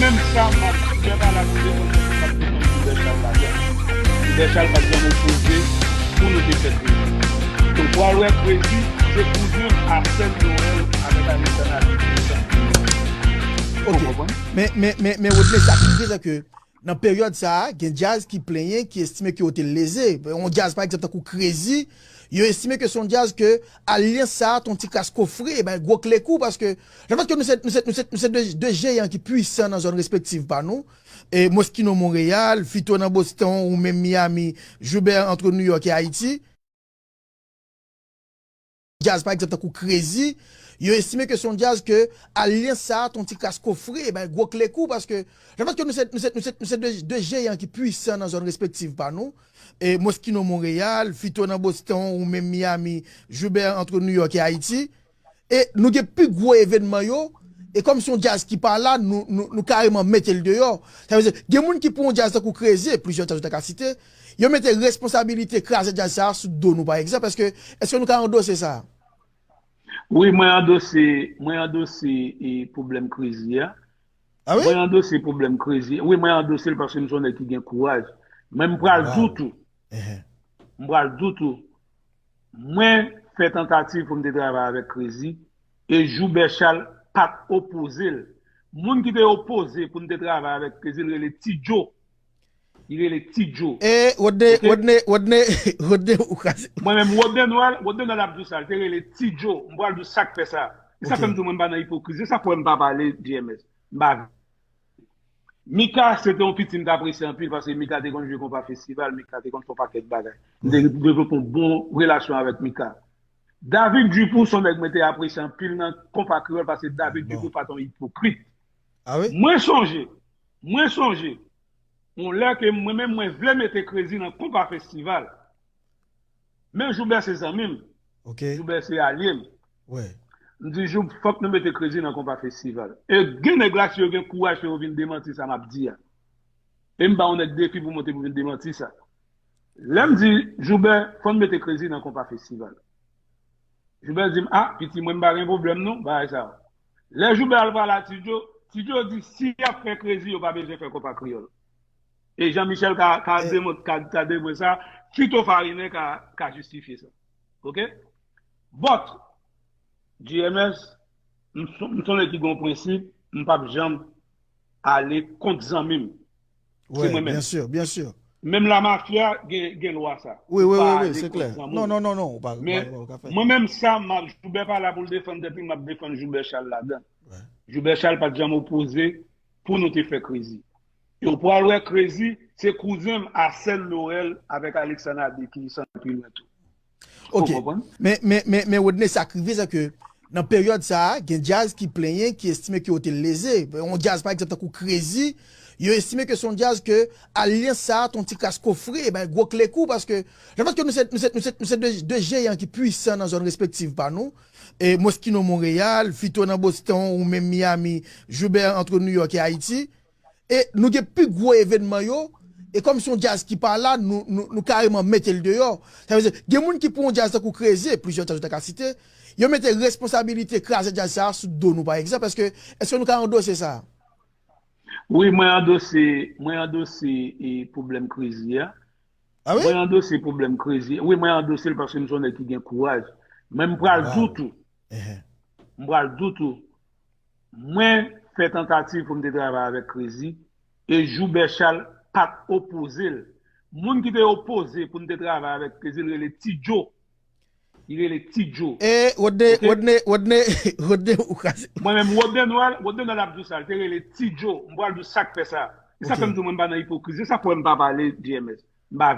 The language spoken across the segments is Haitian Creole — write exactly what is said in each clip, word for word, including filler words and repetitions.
Menm sa, m ap, Joubè pa la pou defann, m ap defann Joubè Chal ladan. Joubè Chal pa t janm opoze pou nou te fè Krezi. Donk, w al wè Krezi, se kouzen Arsène Noël avèk Alexandre Habibi. Ou konprann? Men, men, men, men Rodney, sa k rive, se ke nan peryòd sa a, gen djaz ki plenyen, ki estime ke yo te leze. Yon djaz, pa egzanp, tankou Krezi, yo estime ke se yon djaz ke alyans sa a, te yon ti kras kofre, e ben, gwo kle kou, paske lefèt ke nou se, nou se, nou se, nou se de, de jeyan ki pwisan nan zòn respektiv pa nou, e Moschino Monreyal, Fito nan Boston, ou menm Miami, Joubè antre New York e Ayiti. Djaz, pa egzanp, tankou Krezi, yo estime ke se yon djaz ke alyans sa a, te yon ti kras kofre, e ben, gwo kle kou, paske lefèt ke nou se, nou se, nou se, nou se de, de jeyan ki pwisan nan zòn respektiv pa nou, e Moschino Monreyal, Fito nan Boston, ou menm Miami, Joubè antre New York e Ayiti, e nou gen pi gwo evènman yo, e kòm se yon djaz ki pa la, nou, nou, nou kareman mete l deyò. Sa vle di, gen moun ki pran yon djaz tankou Krezi, e plizyè djaz ou ta ka site, yo mete responsabilite kraze djaz sa a sou do nou, pa egzanp. Èske, èske nou ka andose sa? Wi, mwen andose, mwen andose, e, pwoblèm Krezi a. Ah wi? Mwen andose pwoblèm Krezi. Wi, mwen andose l paske m se yon nèg ki gen kouraj. Men m pral di w tou. M pral di w tou. Mwen fè tantativ pou m te travay avèk Krezi, e Joubè Chal pa t opoze l. Moun ki te opoze pou n te travay avèk Krezi, l rele Ti Djo. Li rele Ti Djo. E Rodney, Rodney, Rodney, Rodney, ou kraze. Mwen menm, Rodney Noël, Rodney Noël ap di w sa, li te rele Ti Djo. M pral di w sa k fè sa. E sa fè m di w mwen m pa nan ipokrizi. E sa k fè m pa pale, J M S. M pa Mika, se te yon piti m t apresye anpil, paske Mika te konn jwe konpa festival, Mika te konn fè yon pakèt bagay. M te devlope yon bon relasyon avèk Mika. David Dupou, se yon nèg mwen te apresye anpil nan konpa kreyòl, paske David Dupou pa t yon ipokrit. Ah wi? Mwen sonje, mwen sonje, yon lè ke mwen menm mwen vle mete Krezi nan konpa festival. Men Joubè se zanmi m. Ok. Joubè se alye m. Wi. M di, Joub, fòk nou mete Krezi nan konpa festival. E gen nèg la, si yo gen kouraj, fè yo vin demanti sa m ap di a. E m ba yon nèg defi pou monte pou vin demanti sa. Lè m di, Joubè, fò n mete Krezi nan konpa festival. Joubè di m, a, piti, mwen m pa gen pwoblèm non, bagay sa yo. Lè Joubè al pale a Ti Djo, Ti Djo di, si y ap fè Krezi, yo pa bezwen fè konpa kreyòl. E Jean Michel ka, ka, demon-, ka, ka demwe sa, Fito Farine ka, ka jistifye sa. Ok? But, J M S, m son, m son nèg ki gen yon prensip, m p ap janm ale kont zanmi m. Se mwen menm. Byen si, byen si. Menm la mafya gen, gen lwa sa. Wi, wi, wi, wi, se klè. Non, non, non, non, ou pa, ou pa, ou pa ka fè. Men mwen menm sa, m ap, Joubè pa la pou l defann, depi m ap defann Joubè Chal ladan. Joubè Chal pa t janm opoze pou nou te fè Krezi. Yo pral wè Krezi, se kouzen m Arsène Noël avèk Alexandre Habibi ki santi pi lwen tou. Ok. Ou konprann? Men, men, men, men Rodney, sa k rive, se ke nan peryòd sa a, gen djaz ki plenyen, ki estime ke yo te leze. Yon djaz, pa egzanp, tankou Krezi, yo estime ke se yon djaz ke alyans sa a, te yon ti kras kofre, e ben, gwo kle kou, paske lefèt ke nou se, nou se, nou se, nou se de, de jeyan ki pwisan nan zòn respektiv pa nou, e Moschino Monreyal, Fito nan Boston, ou menm Miami, Joubè antre New York e Ayiti, e nou gen pi gwo evènman yo, e kòm se yon djaz ki pa la, nou, nou, nou kareman mete l deyò. Sa vle di, gen moun ki pran yon djaz tankou Krezi, e plizyè djaz ou ta ka site, yo mete responsabilite kraze djaz sa a sou do nou, pa egzanp. Èske, èske nou ka andose sa? Wi, mwen andose, mwen andose, e, pwoblèm Krezi a. Ah wi? Mwen andose pwoblèm Krezi. Wi, mwen andose l paske m se yon nèg ki gen kouraj. Men m pral di w tou. M pral di w tou. Mwen fè tantativ pou m te travay avèk Krezi, e Joubè Chal pa t opoze l. Moun ki te opoze pou n te travay avèk Krezi, l rele Ti Djo. Li rele Ti Djo. E Rodney, ok? Rodney, Rodney, Rodney, ou kraze. Mwen menm, Rodney Noël, Rodney Noël ap di w sa, li te rele Ti Djo. M pral di w sa k fè sa. E sa fè m di w mwen m pa nan ipokrizi. E sa k fè m pa pale, J M S. M pa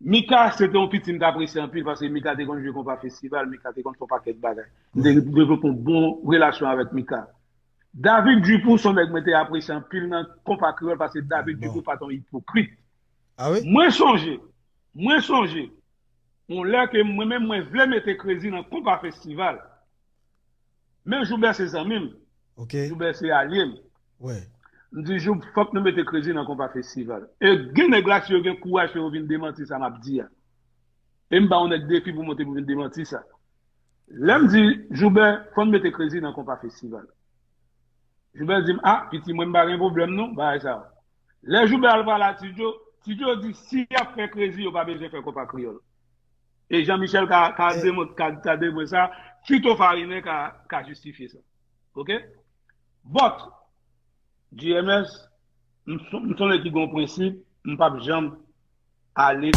Mika, se te yon piti m t apresye anpil, paske Mika te konn jwe konpa festival, Mika te konn fè yon pakèt bagay. M te devlope yon bon relasyon avèk Mika. David Dupou, se yon nèg mwen te apresye anpil nan konpa kreyòl, paske David Dupou pa t yon ipokrit. Ah wi? Mwen sonje, mwen sonje, yon lè ke mwen menm mwen vle mete Krezi nan konpa festival. Men Joubè se zanmi m. Ok. Joubè se alye m. Wi. M di, Joub, fòk nou mete Krezi nan konpa festival. E gen nèg la, si yo gen kouraj, fè yo vin demanti sa m ap di a. E m ba yon nèg defi pou monte pou vin demanti sa. Lè m di, Joubè, fò n mete Krezi nan konpa festival. Joubè di m, ah, piti mwen m pa gen pwoblèm non, bagay sa yo. Lè Joubè al pale a Ti Djo, Ti Djo di si y ap fè krezi, yo pa bezwen fè konpa kreyòl. E Jean Michel ka, ka, demo, ka, ka demwe sa, Fito Farinen ka, ka jistifye sa. Ok? But, G M S, m son- m sonje ki gen yon prensip, m p ap janm ale.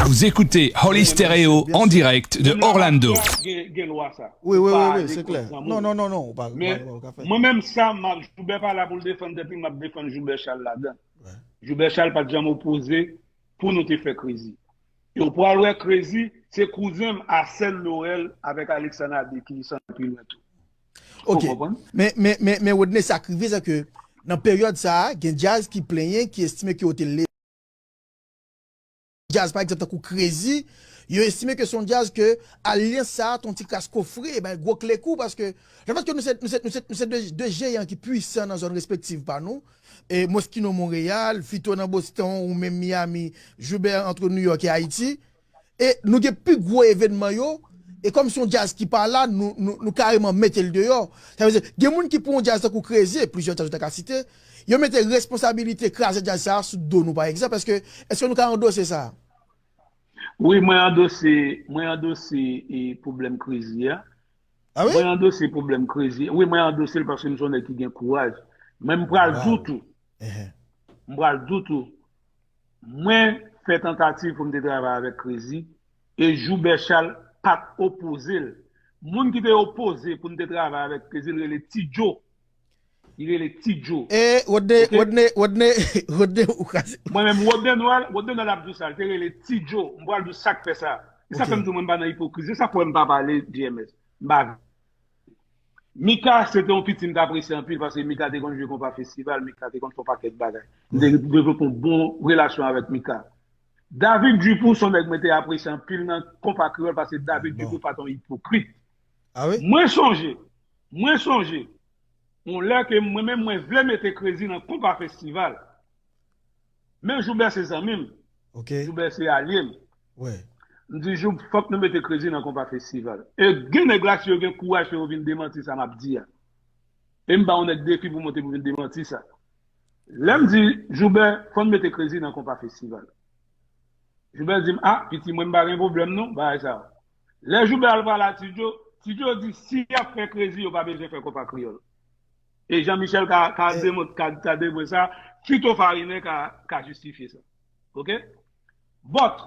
Vous écoutez Holy Stereo en direct de Orlando. Gen, gen lwa sa. Wi, wi, wi, wi, se klè. Non, non, non, non, ou pa, ou pa, ou pa ka fè. Mwen menm sa, m ap, Joubè pa la pou l defann tèt li, m ap defann Joubè Chal ladan. Joubè Chal pa t janm opoze pou nou te fè krezi. E w pral wè krezi, se kouzen m Asèl Lorèl avèk Alexandre Adé ki santi pi lwen tou. Ok. Men, men, men, men Rodney, sa k rive, se ke nan peryòd sa a, gen djaz ki plenyen, ki estime ke yo te leve djaz, pa egzanp, tankou Krezi, yo estime ke se yon djaz ke alyans sa a, t on ti kras kofre, bay gwo kle kou, paske lefèt ke nou se, nou se, nou se, nou se de, de jeyan ki pwisan nan zòn respektiv pa nou, e Moschino Montréal, Fito nan Boston, ou menm Miami, Joubè entre New York e Ayiti, e nou gen pi gwo evènman yo, e kòm se yon djaz ki pa la, nou, nou, nou kareman mete l deyò. Sa vle di, gen moun ki pran yon djaz tankou Krezi, e plizyè djaz ou ta ka site, yo mete responsabilite kraze djaz sa a sou do nou, pa egzanp, èske, èske nou ka andose sa? Wi, mwen andose, mwen andose e pwoblèm Krezi a. Ah wi? Mwen andose pwoblèm Krezi. Wi, mwen andose l paske m se yon nèg ki gen kouraj. Men m pral di w tou. M pral di w tou. Mwen fè tantativ pou m te travay avèk Krezi e Joubè Chal pa t opoze l. Moun ki te opoze pou n te travay avèk Krezi, l rele Ti Djo. Li rele Ti Djo. E Rodney, Rodney, Rodney, Rodney, ou ka. Mwen menm, Rodney Noël, Rodney Noël ap di w sa, li te rele Ti Djo. M pral di w sa k fè sa. E sa fè m di w mwen m pa nan ipokrizi. E sa k fè m pa pale G M S. M pa Mika, se te yon piti m t apresye anpil, paske Mika te konn jwe konpa festival, Mika te konn fè yon pakèt bagay. M te devlope yon bon relasyon avèk Mika. David Dupou, se yon nèg mwen te apresye anpil nan konpa kreyòl, paske David Dupou pa t yon ipokrit. Ah wi? Mwen sonje, mwen sonje, yon lè ke mwen menm mwen vle mete Krezi nan konpa festival. Men Joubè se zanmi m. Ok. Joubè se alye m. Wi. M di, Joub, fòk nou mete Krezi nan konpa festival. E gen nèg la, si yo gen kouraj, fè yo vin demanti sa m ap di a. E m ba yon nèg defi pou monte pou vin demanti sa. Lè m di, Joubè, fò n mete Krezi nan konpa festival. Joubè di m, ah, piti mwen m pa gen pwoblèm non, bagay sa yo. Lè Joubè al pale a Ti Djo, Ti Djo di si y ap fè Krezi, yo pa bezwen fè konpa kreyòl. E Jean Michel ka, ka, demo, ka, ka demwe sa, Fito Farinen ka, ka jistifye sa. Ok? But,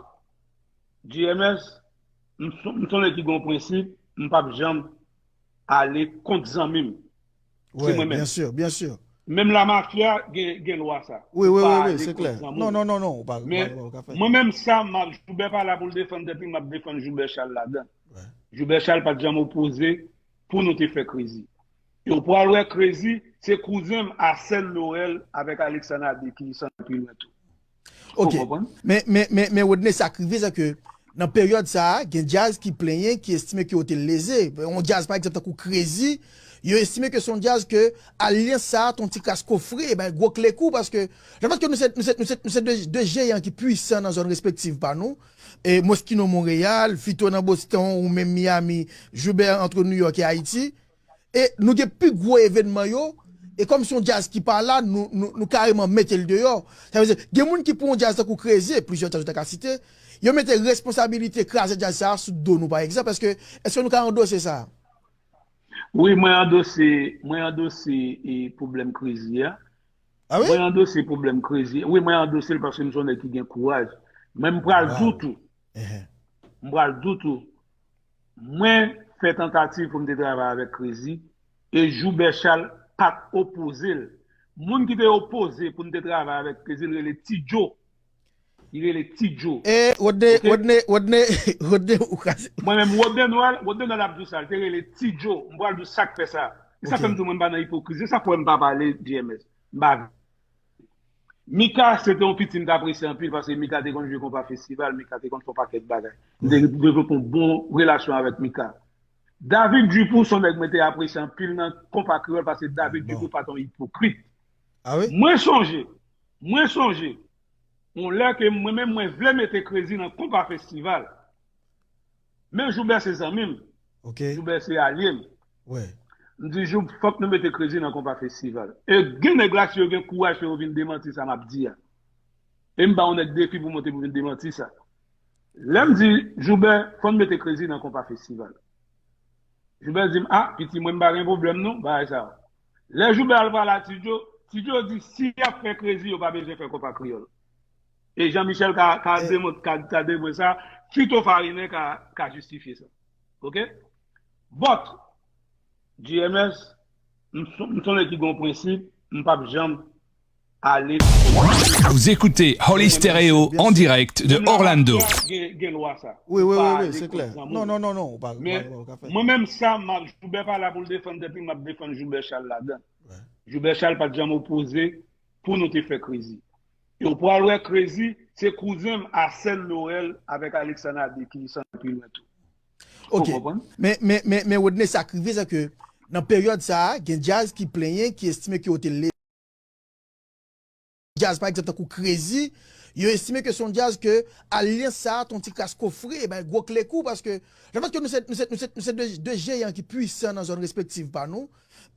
G M S, m son- m se yon nèg ki gen yon prensip, m p ap janm ale kont zanmi m. Se Wi, mwen menm. Byen si, byen si. Menm lamafya gen, gen lwa sa. Wi, wi, Pa wi, wi, ale se klè. kont zanmi Non, w. non, non, non, ou pa, ou pa, Men ou pa ka fè. Mwen menm sa, m ap- Joubè pa la pou l defann tèt li, m ap defann Joubè Chal ladan. Joubè Chal pa t janm opoze pou nou te fè Krezi. E w pral wè Krezi, se kouzen m Asèl Lorèl avèk Alexandre Adé ki santi pi lwen tou. Ok. Men, men, men, men Rodney, sa k rive, se ke nan peryòd sa a, gen djaz ki plenyen, ki estime ke yo te leze. Yon djaz, pa egzanp, tankou Krezi, yo estime ke se yon djaz ke alyans sa a, t on ti kras kofre, bay gwo kle kou, paske lefèt ke nou se, nou se, nou se, nou se de, de jeyan ki pwisan nan zòn respektiv pa nou, e Moschino Montréal, Fito nan Boston, ou menm Miami, Joubè entre New York e Ayiti, e nou gen pi gwo evènman yo, e kòm se yon djaz ki pa la, nou, nou, nou kareman mete l deyò. Sa vle di, gen moun ki pran yon djaz tankou Krezi, e plizyè djaz ou ta ka site, yo mete responsabilite kraze djaz sa a sou do nou, pa egzanp, èske, èske nou ka andose sa? Wi, mwen andose, mwen andose e pwoblèm Krezi a. Ah wi? Mwen andose pwoblèm Krezi. Wi, mwen andose l paske m se yon nèg ki gen kouraj. Men m pral di w tou. M pral di w tou. Mwen fè tantativ pou m te travay avèk Krezi e Joubè Chal pa t opoze l. Moun ki te opoze pou n te travay avèk Krezi, l rele Ti Djo. Li rele Ti Djo. E Rodney, Rodney, Rodney, Rodney, ou ka. Mwen menm, Rodney Noël, Rodney Noël ap di w sa, li te rele Ti Djo. M pral di w sa k fè sa. E sa fè m di w mwen m pa nan ipokrizi, e sa k fè m pa pale G M S. M pa Mika, se te yon piti m t apresye anpil, paske Mika te konn jwe konpa festival, Mika te konn fè yon pakèt bagay. M te devlope yon bon relasyon avèk Mika. David Dupou, se yon nèg mwen te apresye anpil nan konpa kreyòl, paske David Dupou pa t yon ipokrit. Ah wi? Mwen sonje, mwen sonje, yon lè ke mwen menm mwen vle mete Krezi nan konpa festival. Men Joubè se zanmi m. Ok. Joubè se alye m. Wi. M di, Joub, fòk nou mete Krezi nan konpa festival. E gen nèg la, si yo gen kouraj, fè yo vin demanti sa m ap di a. E m ba yon nèg defi pou monte pou vin demanti sa. Lè m di, Joubè, fò n mete Krezi nan konpa festival. Joubè di m, a, piti, mwen m pa gen pwoblèm non, bagay sa yo. Lè Joubè al pale a Ti Djo, Ti Djo di, si y ap fè Krezi, yo pa bezwen fè konpa kreyòl. E Jean Michel ka, ka, demon, ka, ka demon sa, Fito Farinen ka, ka jistifye sa. Oke? But, G M S, m son- m son nèg ki gen yon prensip, m p ap janm ale. Vous écoutez Holy Stereo en direct de Orlando. Gen, gen lwa sa. Wi, wi, wi, wi, se klè. Non, non, non, non, ou pa, ou pa, ou pa ka fè. Mwen menm sa, m ap- Joubè pa la pou l defann, depi m ap defann Joubè Chal ladan. Joubè Chal pa t janm opoze pou nou te fè Krezi. E w pral wè Krezi, se kouzen m Asèl Noèl avèk Alexandre Adé ki santi pi lwen tou. Ok. Men, men, men, men Rodney, sa k rive, se ke nan peryòd sa a, gen djaz ki plenyen, ki estime ke yo te leze. Djaz, pa egzanp, tankou Krezi, yo estime ke se yon djaz ke alyans sa a, te yon ti kras kofre, e bay gwo klekou, paske, le fèt ke nou se, nou se, nou se, nou se de, de jeyan ki pwisan nan zòn respektiv pa nou,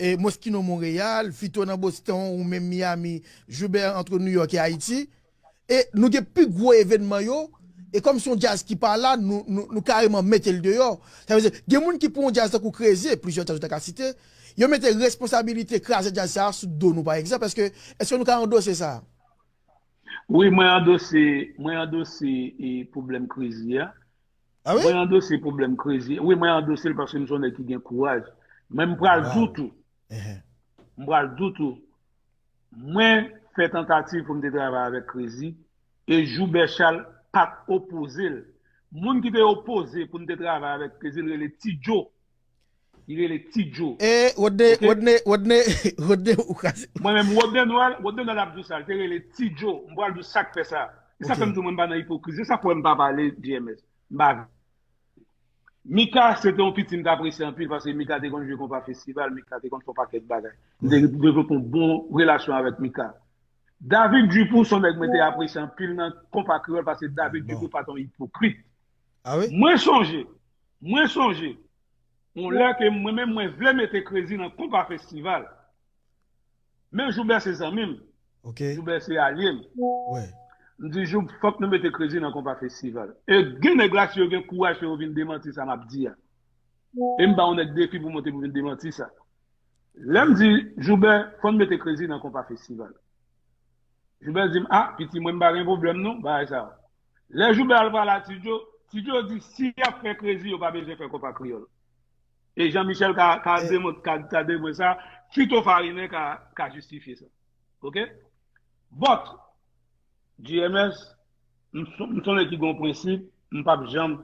e Moschino Monreyal, Fito nan Boston, ou menm Miami, Joubert antre New York e Ayiti, e nou gen pi gwo evènman yo, e kòm se yon djaz ki pa la, nou, nou, nou kareman mete l deyò. Sa vle di, gen moun ki pran yon djaz tankou Krezi, e plizyè djaz ou ta ka site, yo mete responsabilite kraze djaz sa a sou do nou, pa egzanp. Èske, èske nou ka andose sa? Wi, mwen andose, mwen andose e pwoblèm Krezi a. Ah wi? Mwen andose pwoblèm Krezi. Wi, mwen andose l paske m se yon nèg ki gen kouraj. Men m pral di w tou. M pral di w tou. Mwen fè tantativ pou m te travay avèk Krezi e Joubè Chal pa t opoze l. Moun ki te opoze pou n te travay avèk Krezi, l rele Ti Djo. Li rele Ti Djo. E Rodney, Rodney, Rodney, Rodney, ou ka. Mwen menm, Rodney Noël, Rodney Noël ap di w sa, li te rele Ti Djo. M pral di w sa k fè sa. E sa fè m di w mwen m pa nan ipokrizi. E sa fè w wè m pa pale, G M S. M pa Mika se te yon piti m t apresye anpil paske Mika te konn jwe konpa festival, Mika te konn fè yon pakèt bagay. M te devlope yon bon relasyon avèk Mika. David Dupou se yon nèg mwen te apresye anpil nan konpa kreyòl paske David Dupou pa t yon ipokrit. Mwen sonje, mwen sonje, yon lè ke mwen menm mwen vle mete Krezi nan konpa festival. Men Joubè se zanmi m. Joubè se alye m. M di Joub, fòk nou mete Krezi nan konpa festival. E gen nèg la, si yo gen kouraj, fè yo vin demanti sa m ap di a. E m ba yon nèg defi pou monte pou vin demanti sa. Lè m di, Joubè, fò n mete Krezi nan konpa festival. Joubè di m, a, piti, mwen m pa gen pwoblèm non, bagay sa yo. Lè Joubè al pale a Ti Djo, Ti Djo di, si y ap fè Krezi, yo pa bezwen fè konpa kreyòl. E Jean Michel ka, ka demon, ka, ka demon sa, Fito Farinen ka, ka jistifye sa. Oke? But, G M S, m son- m se yon nèg ki gen yon prensip, m p ap janm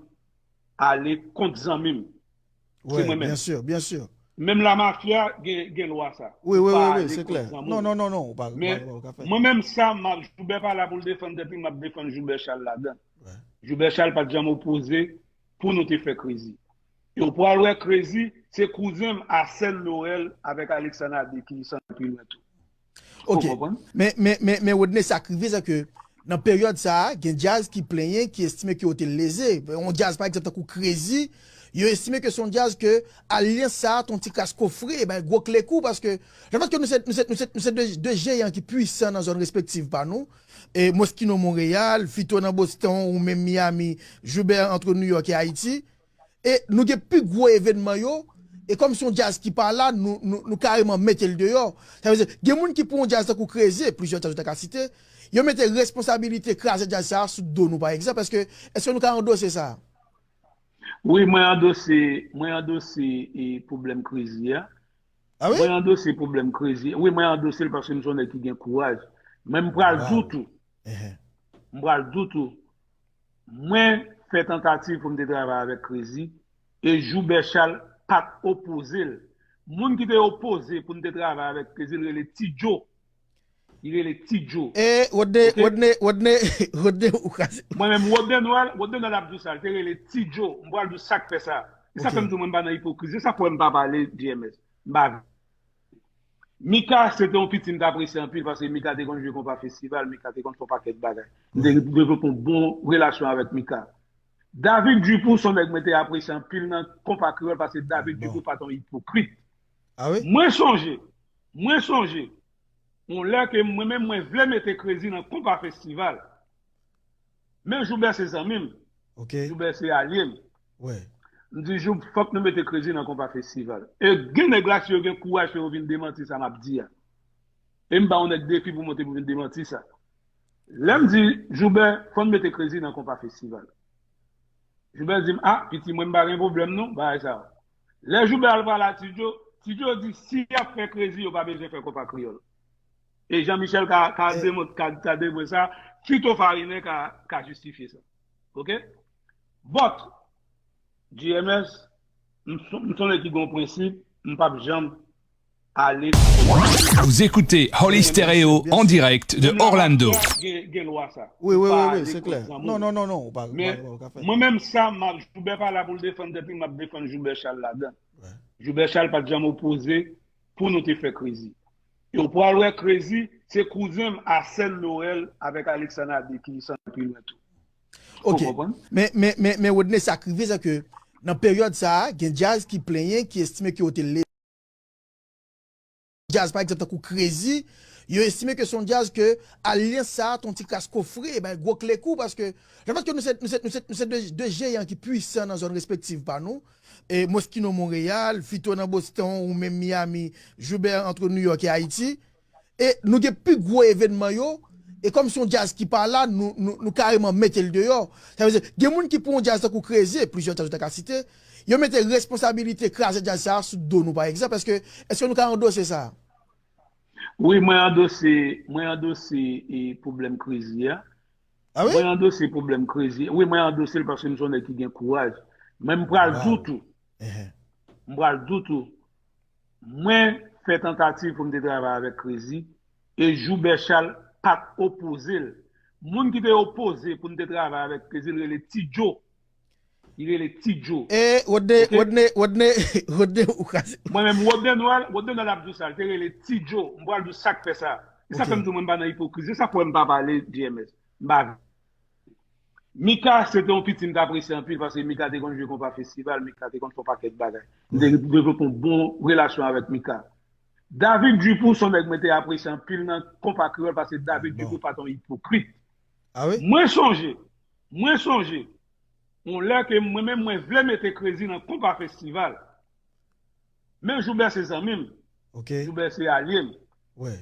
ale kont zanmi m. Se mwen menm. Byen si, byen si. Menm lamafya gen, gen lwa sa. Wi, wi, wi, wi, se klè. Non, non, non, non, ou pa, ou pa, ou pa ka fè. Mwen menm sa, m ap- Joubè pa la pou l defann, depi m ap defann Joubè Chal ladan. Joubè Chal pa t janm opoze pou nou te fè Krezi. E w pral wè Krezi, se kouzen m Asèl Noèl avèk Alexandre Adé ki santi pi lwen tou. Ok. Men, men, men, men Rodney, sa k rive, se ke nan peryòd sa a, gen djaz ki plenyen, ki estime ke yo te leze. Yon djaz, pa egzanp, tankou Krezi, yo estime ke se yon djaz ke alyans sa a, te yon ti kras kofre, e bay gwo klekou, paske le fèt ke nou se, nou se, nou se, nou se de, de jeyan ki pwisan nan zòn respektiv pa nou, e Moschino Monreyal, Fito nan Boston, ou menm Miami, Joubert antre New York e Ayiti, e nou gen pi gwo evènman yo, e kòm se yon djaz ki pa la, nou, nou, nou kareman mete l deyò. Sa vle di, gen moun ki pran yon djaz tankou Krezi, e plizyè djaz ou ta ka site, yo mete responsabilite kraze djaz sa a sou do nou, pa egzanp. Èske, èske nou ka andose sa? Wi, mwen andose, mwen andose e pwoblèm Krezi a. Ah wi? Mwen andose pwoblèm Krezi. Wi, mwen andose l paske m se yon nèg ki gen kouraj. Men m pral di w tou. M pral di w tou. Mwen fè tantativ pou m te travay avèk Krezi e Joubè Chal pa t opoze l. Moun ki te opoze pou n te travay avèk Krezi, l rele Ti Djo. Li rele Ti Djo. E Rodney, Rodney, Rodney, Rodney, ou ka. Mwen menm, Rodney Noël, Rodney Noël ap di w sa, li te rele Ti Djo. M pral di w sa k fè sa. E sa fè m di w mwen m pa nan ipokrizi. E sa fè w wè m pa pale, G M S. M pa Mika se te yon piti m t apresye anpil paske Mika te konn jwe konpa festival, Mika te konn fè yon pakèt bagay. M te devlope yon bon relasyon avèk Mika. David Dupou se yon nèg mwen te apresye anpil nan konpa kreyòl paske David Dupou pa t yon ipokrit. Ah wi? Mwen sonje, mwen sonje, yon lè ke mwen menm mwen vle mete Krezi nan konpa festival. Men Joubè se zanmi m. Ok. Joubè se alye m. Wi. M di, Joub, fòk nou mete Krezi nan konpa festival. E gen nèg la, si yo gen kouraj, fè yo vin demanti sa m ap di a. E m ba yon nèg defi pou monte pou vin demanti sa. Lè m di, Joubè, fò n mete Krezi nan konpa festival. Joubè di m, a, piti mwen, m pa gen pwoblèm non, bagay sa yo. Lè Joubè al pale a Ti Djo, Ti Djo di, si y ap fè Krezi, yo pa bezwen fè konpa kreyòl. E Jean Michel ka, ka, eh, demont-, ka, ka demwe sa, Tito Farine ka, ka jistifye sa. Ok? But, G M S, m son, m son nèg ki gen yon prensip, m p ap janm ale. Vous écoutez Holy Stereo en direct de Orlando. Gen, gen lwa sa. Wi, wi, wi, wi, se klè. Non, non, non, non, ou pa, ou pa, ou pa ka fè. Men mwen menm sa, m ap, Joubè pa la pou l defann tèt li, m ap defann Joubè Chal ladan. Wi. Joubè Chal pa t janm opoze pou nou te fè Krezi. E w pral wè Krezi, se kouzen m Asèn Noël avèk Alexandre Adé ki santi pi lwen tou. Ok. Ou konprann? Men, men, men, men Rodney, sa k rive, se ke nan peryòd sa a, gen djaz ki plenyen, ki estime ke yo te leve djaz, pa egzanp, tankou Krezi, yo estime ke se yon djaz ke alyans sa a, te yon ti kras kofre, bay gwo klekou, paske, lefèt ke nou se, nou se, nou se, nou se de, de jeyan ki pwisan nan zòn respektiv pa nou, e Moschino Montréal, Fito nan Boston, ou menm Miami, Joubert entre New York e Ayiti, e nou gen pi gwo evènman yo, e kòm se yon djaz ki pa la, nou, nou, nou kareman mete l deyò. Sa vle di, gen moun ki pran yon djaz tankou Krezi, e plizyè djaz ou ta ka site, yo mete responsabilite kraze djaz sa a sou do nou, pa egzanp. Èske, èske nou ka andose sa? Wi, mwen andose, mwen andose, e, pwoblèm Krezi a. Ah wi? Mwen andose pwoblèm Krezi. Wi, mwen andose l paske m se yon nèg ki gen kouraj. Men m pral di w tou. M pral di w tou. Mwen fè tantativ pou m te travay avèk Krezi, e Joubert Chal pa t opoze l. Moun ki te opoze pou n te travay avèk Krezi, l rele Ti Djo. Li rele Ti Djo. E Rodney, ok? Rodney, Rodney, Rodney, ou ka... Mwen menm, Rodney Noël, Rodney Noël ap di w sa, li te rele Ti Djo. M pral di w sa k fè sa. E sa, ok, fè m di w mwen m pa nan ipokrizi. E sa k fè m pa pale G M S. M pa Mika, se te yon piti m t apresye anpil, paske Mika te konn jwe konpa festival, Mika te konn fè yon pakèt bagay. M te devlope yon bon relasyon avèk Mika. David Dupou, se yon nèg mwen te apresye anpil nan konpa kreyòl, paske David Dupou pa t yon ipokrit. Ah wi? Mwen sonje, mwen sonje, yon lè ke mwen menm mwen vle mete Krezi nan konpa festival. Men Joubè se zanmi m. Ok. Joubè se alye m. Wi.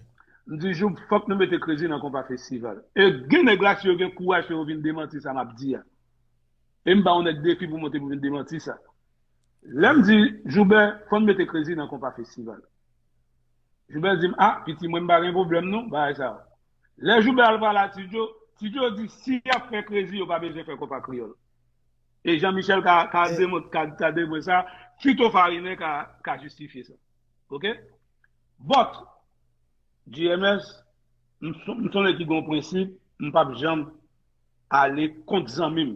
M di, Joub, fòk nou mete Krezi nan konpa festival. E gen nèg la, si yo gen kouraj, fè yo vin demanti sa m ap di a. E m ba yon nèg defi pou monte pou vin demanti sa. Lè m di, Joubè, fò n mete Krezi nan konpa festival. Joubè di m, a, piti mwen, m pa gen pwoblèm non, bagay sa yo. Lè Joubè al pale a Ti Djo, Ti Djo di, si y ap fè Krezi, yo pa bezwen fè konpa kreyòl. E Jean Michel ka, ka, eh, demont-, ka, ka demwe sa, Tito Farine ka, ka jistifye sa. Ok? But, G M S, m son, m son nèg ki gen yon prensip, m p ap janm ale kont zanmi m.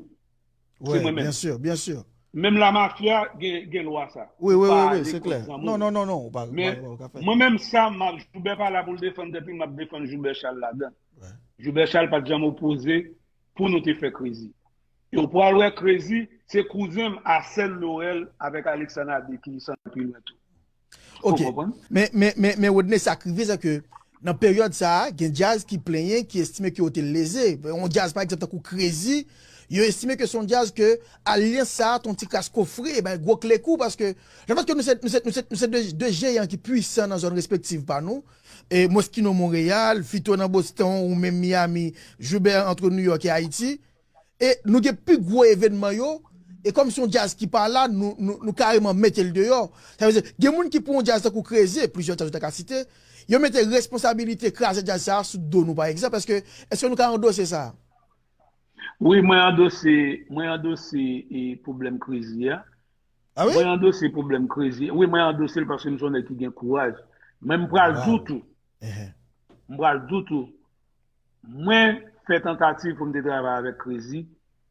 Se mwen menm. Byen si, byen si. Menm lamafya gen, gen lwa sa. Wi, wi, wi, wi, se klè. Non, non, non, non, ou pa, ou pa, ou pa ka fè. Men mwen menm sa, m ap, Joubè pa la pou l defann tèt li, m ap defann Joubè Chal ladan. Joubè Chal pa t janm opoze pou nou te fè Krezi. E w pral wè Krezi, se kouzen m Asèn Noël avèk Alexandre Adé ki santi pi lwen tou. Ok. Ou konprann? Men, men, men, men Rodney, sa k rive, se ke nan peryòd sa a, gen djaz ki plenyen, ki estime ke yo te leze. Yon djaz, pa egzanp, tankou Krezi, yo estime ke se yon djaz ke alyans sa a, te yon ti kras kofre, bay gwo klekou, paske lefèt ke nou se, nou se, nou se, nou se de, de jeyan ki pwisan nan zòn respektiv pa nou, e Moschino Montréal, Fito nan Boston, ou menm Miami, Joubert entre New York e Ayiti, e nou gen pi gwo evènman yo, e kòm se yon djaz ki pa la, nou, nou, nou kareman mete l deyò. Sa vle di, gen moun ki pran yon djaz tankou Krezi, e plizyè djaz ou ta ka site, yo mete responsabilite kraze djaz sa a sou do nou, pa egzanp. Èske, èske nou ka andose sa? Wi, mwen andose, mwen andose, e, pwoblèm Krezi a. Ah wi? Mwen andose pwoblèm Krezi. Wi, mwen andose l paske m se yon nèg ki gen kouraj. Men m pral di w tou. M pral di w tou. Mwen fè tantativ pou m te travay avèk Krezi,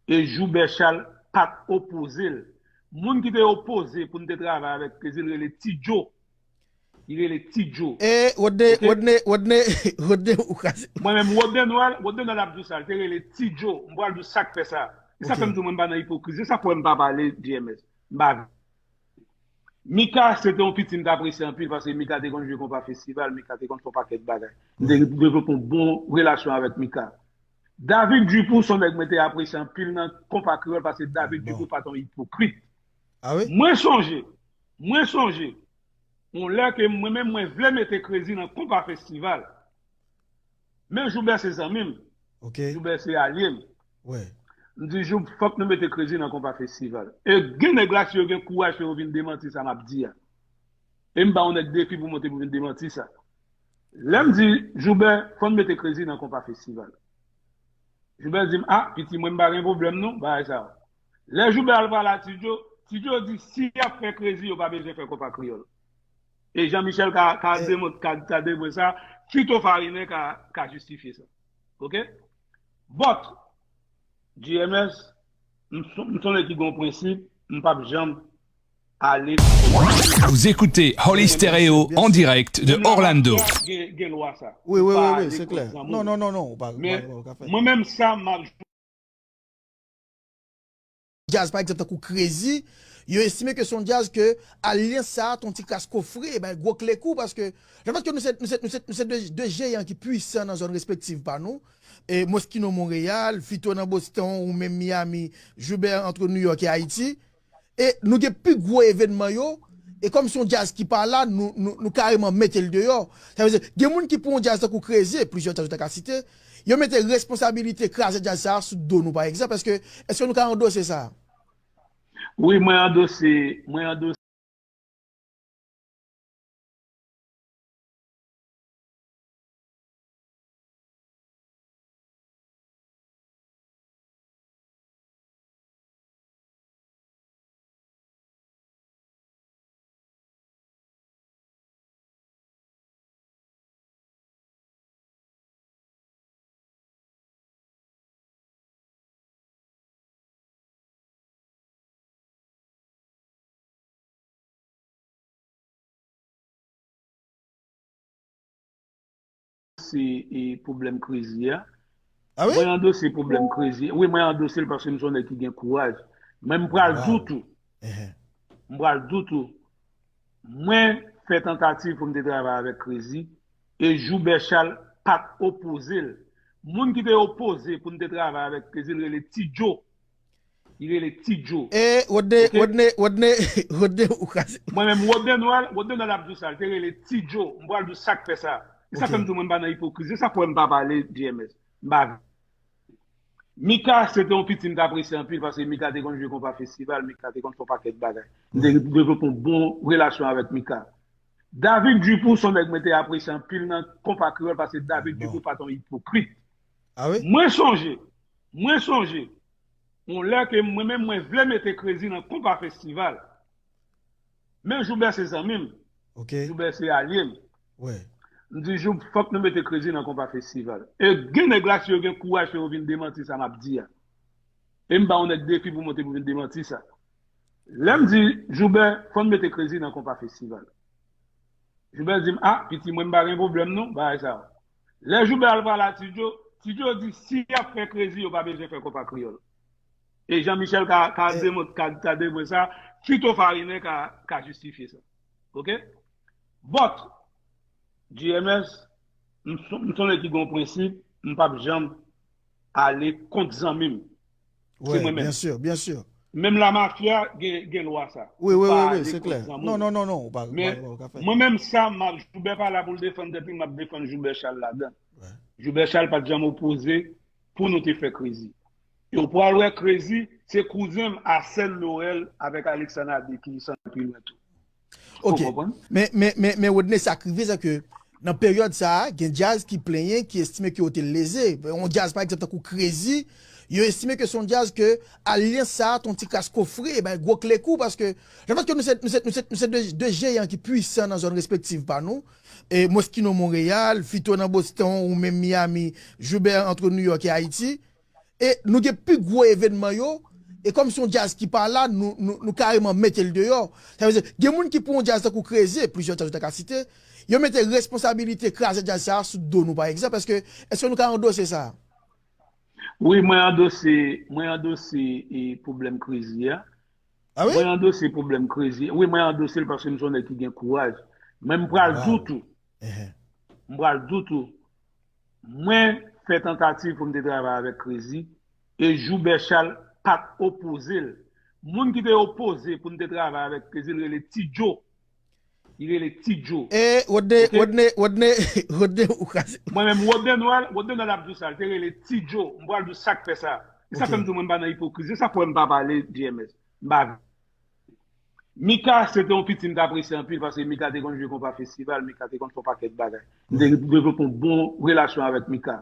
e Joubè Chal pa t opoze l. Moun ki te opoze pou n te travay avèk Krezi, l rele Ti Djo. Li rele Ti Djo. E, Rodney, ok? Rodney, Rodney, Rodney, ou ka... Mwen menm, Rodney Noël, Rodney Noël ap di w sa, li te rele Ti Djo. M pral di w sa k fè sa. E sa, ok, fè m di w mwen m pa nan ipokrizi. E sa k fè m pa pale G M S. M pa... Mika, se te yon piti m t apresye anpil, paske Mika te konn jwe konpa festival, Mika te konn fè yon pakèt bagay. M te devlope yon bon relasyon avèk Mika. David Dupou, se yon nèg mwen te apresye anpil nan konpa kreyòl, paske David Dupou pa t yon ipokrit. Mwen sonje, mwen sonje, yon lè ke mwen menm, mwen vle mete Krezi nan konpa festival. Men Joubè se zanmi m. Joubè se alye m. M di, Joub, fòk nou mete Krezi nan konpa festival. E gen nèg la, si yo gen kouraj, fè yo vin demanti sa m ap di a. E m ba yon nèg defi pou monte pou vin demanti sa. Lè m di, Joubè, fò n mete Krezi nan konpa festival. Joubè di m, a, piti mwen, m pa gen pwoblèm non, bagay sa yo. Lè Joubè al pale a Ti Djo, Ti Djo di, si y ap fè Krezi, yo pa bezwen fè konpa kreyòl. E Jean Michel ka, ka, demon-, ka, ka demon sa, Fito Farinen ka, ka jistifye sa. Ok? But, G M S, m son, m son nèg ki gen yon prensip, m p ap janm ale. Vous écoutez Holy Stereo en direct de Orlando. Gen, gen lwa sa. Wi, wi, wi, wi, se klè. Non, non, non, non, ou pa, ou pa, ou pa ka fè. Mwen menm sa, m ap djaz, pa egzanp, tankou Krezi, yo estime ke se yon djaz ke alyans sa a, t on ti kras kofre, bay gwo kle kou, paske, lefèt ke nou se, nou se, nou se, nou se de, de jeyan ki pwisan nan zòn respektiv pa nou, e Moschino Monreyal, Fito nan Boston, ou menm Miami, Joubè antre New York e Ayiti, e nou gen pi gwo evènman yo, e kòm se yon djaz ki pa la, nou, nou, nou kareman mete l deyò. Sa vle di, gen moun ki pran yon djaz tankou Krezi, e plizyè djaz ou ta ka site, yo mete responsabilite kraze djaz sa a sou do nou, pa egzanp. Èske, èske nou ka andose sa? Wi, mwen andose, mwen andose. Se, e, pwoblèm Krezi a. Ah wi? Mwen andose pwoblèm Krezi. Wi, mwen andose l paske m se yon nèg ki gen kouraj. Men m pral di w tou. M pral di w tou. Mwen fè tantativ pou m te travay avèk Krezi e Joubè Chal pa t opoze l. Moun ki te opoze pou n te travay avèk Krezi, l rele Ti Djo. Li rele Ti Djo. E Rodney, Rodney, Rodney, Rodney, ou ka... Mwen menm, Rodney Noël, Rodney Noël ap di w sa, li te rele Ti Djo. M pral di w sa k fè sa. E sa fè m di w mwen pa nan ipokrizi. E sa k fè m pa pale G M S. M pa Mika, se te yon piti m t apresye anpil, paske Mika te konn jwe konpa festival, Mika te konn fè yon pakèt bagay. M te devlope yon bon relasyon avèk Mika. David Dupou, se yon nèg mwen te apresye anpil nan konpa kreyòl, paske David Dupou pa t yon ipokrit. Mwen sonje, mwen sonje, yon lè ke mwen menm, mwen vle mete Krezi nan konpa festival. Men Joubè se zanmi m. Joubè se alye m. M di, Joub, fòk nou mete Krezi nan konpa festival. E gen nèg la, si yo gen kouraj, fè yo vin demanti sa m ap di a. E m ba yon nèg defi pou monte pou vin demanti sa. Lè m di, Joubè, fò n mete Krezi nan konpa festival. Joubè di m, a, piti mwen, m pa gen pwoblèm non, bagay sa yo. Lè Joubè al pale a Ti Djo, Ti Djo di, si y ap fè Krezi, yo pa bezwen fè konpa kreyòl. E Jean Michel ka, ka demon-, ka, ka demon sa, Fito Farinen ka, ka jistifye sa. Ok? But, G M S, m son, m son nèg ki gen yon prensip, m p ap janm ale kont zanmi m. Se mwen menm. Byen si, byen si. Menm lamafya gen, gen lwa sa. Wi, wi, wi, wi, se klè. Non, non, non, non, ou pa, ou pa, ou pa ka fè. Men mwen menm sa, m ap, Joubè pa la pou l defann, depi m ap defann Joubè Chal ladan. Joubè Chal pa t janm opoze pou nou te fè Krezi. E w pral wè Krezi, se kouzen m Asèn Noël avèk Alexandre Adé ki santi pi lwen tou. Ok. Men, men, men, men Rodney, sa k rive, se ke nan peryòd sa a, gen djaz ki plenyen, ki estime ke yo te leze. Yon djaz, pa egzanp, tankou Krezi, yo estime ke se yon djaz ke alyans sa a, t on ti kras kofre, bay gwo kle kou, paske lefèt ke nou se, nou se, nou se, nou se de, de jeyan ki pwisan nan zòn respektiv pa nou, e Moschino Monreyal, Fito nan Boston, ou menm Miami, Joubè antre New York e Ayiti, e nou gen pi gwo evènman yo, e kòm se yon djaz ki pa la, nou, nou, nou kareman mete l deyò. Sa vle di, gen moun ki pran yon djaz tankou Krezi, e plizyè djaz ou ta ka site, yo mete responsabilite kraze djaz sa a sou do nou, pa egzanp. Èske, èske nou ka andose sa? Wi, mwen andose, mwen andose, e, pwoblèm Krezi a. Ah wi? Mwen andose pwoblèm Krezi. Wi, mwen andose l paske m se yon nèg ki gen kouraj. Men m pral di w tou. M pral di w tou. Mwen fè tantativ pou m te travay avèk Krezi. E Joubert Charles pa t opoze l. Moun ki te opoze pou n te travay avèk Krezi, l rele Ti Djo. Li rele Ti Djo. E Rodney, Rodney, Rodney, Rodney, ou ka. Mwen menm, Rodney Noël, Rodney Noël ap di w sa, l te rele Ti Djo. M pral di w sa k fè sa. E sa fè m di w mwen m pa nan ipokrizi. E sa k fè m pa pale, G M S. M pa Mika, se te yon pitit m t apresye anpil, paske Mika te konn jwe konpa festival, Mika te konn fè yon pakèt bagay. M te devlope yon bon relasyon avèk Mika.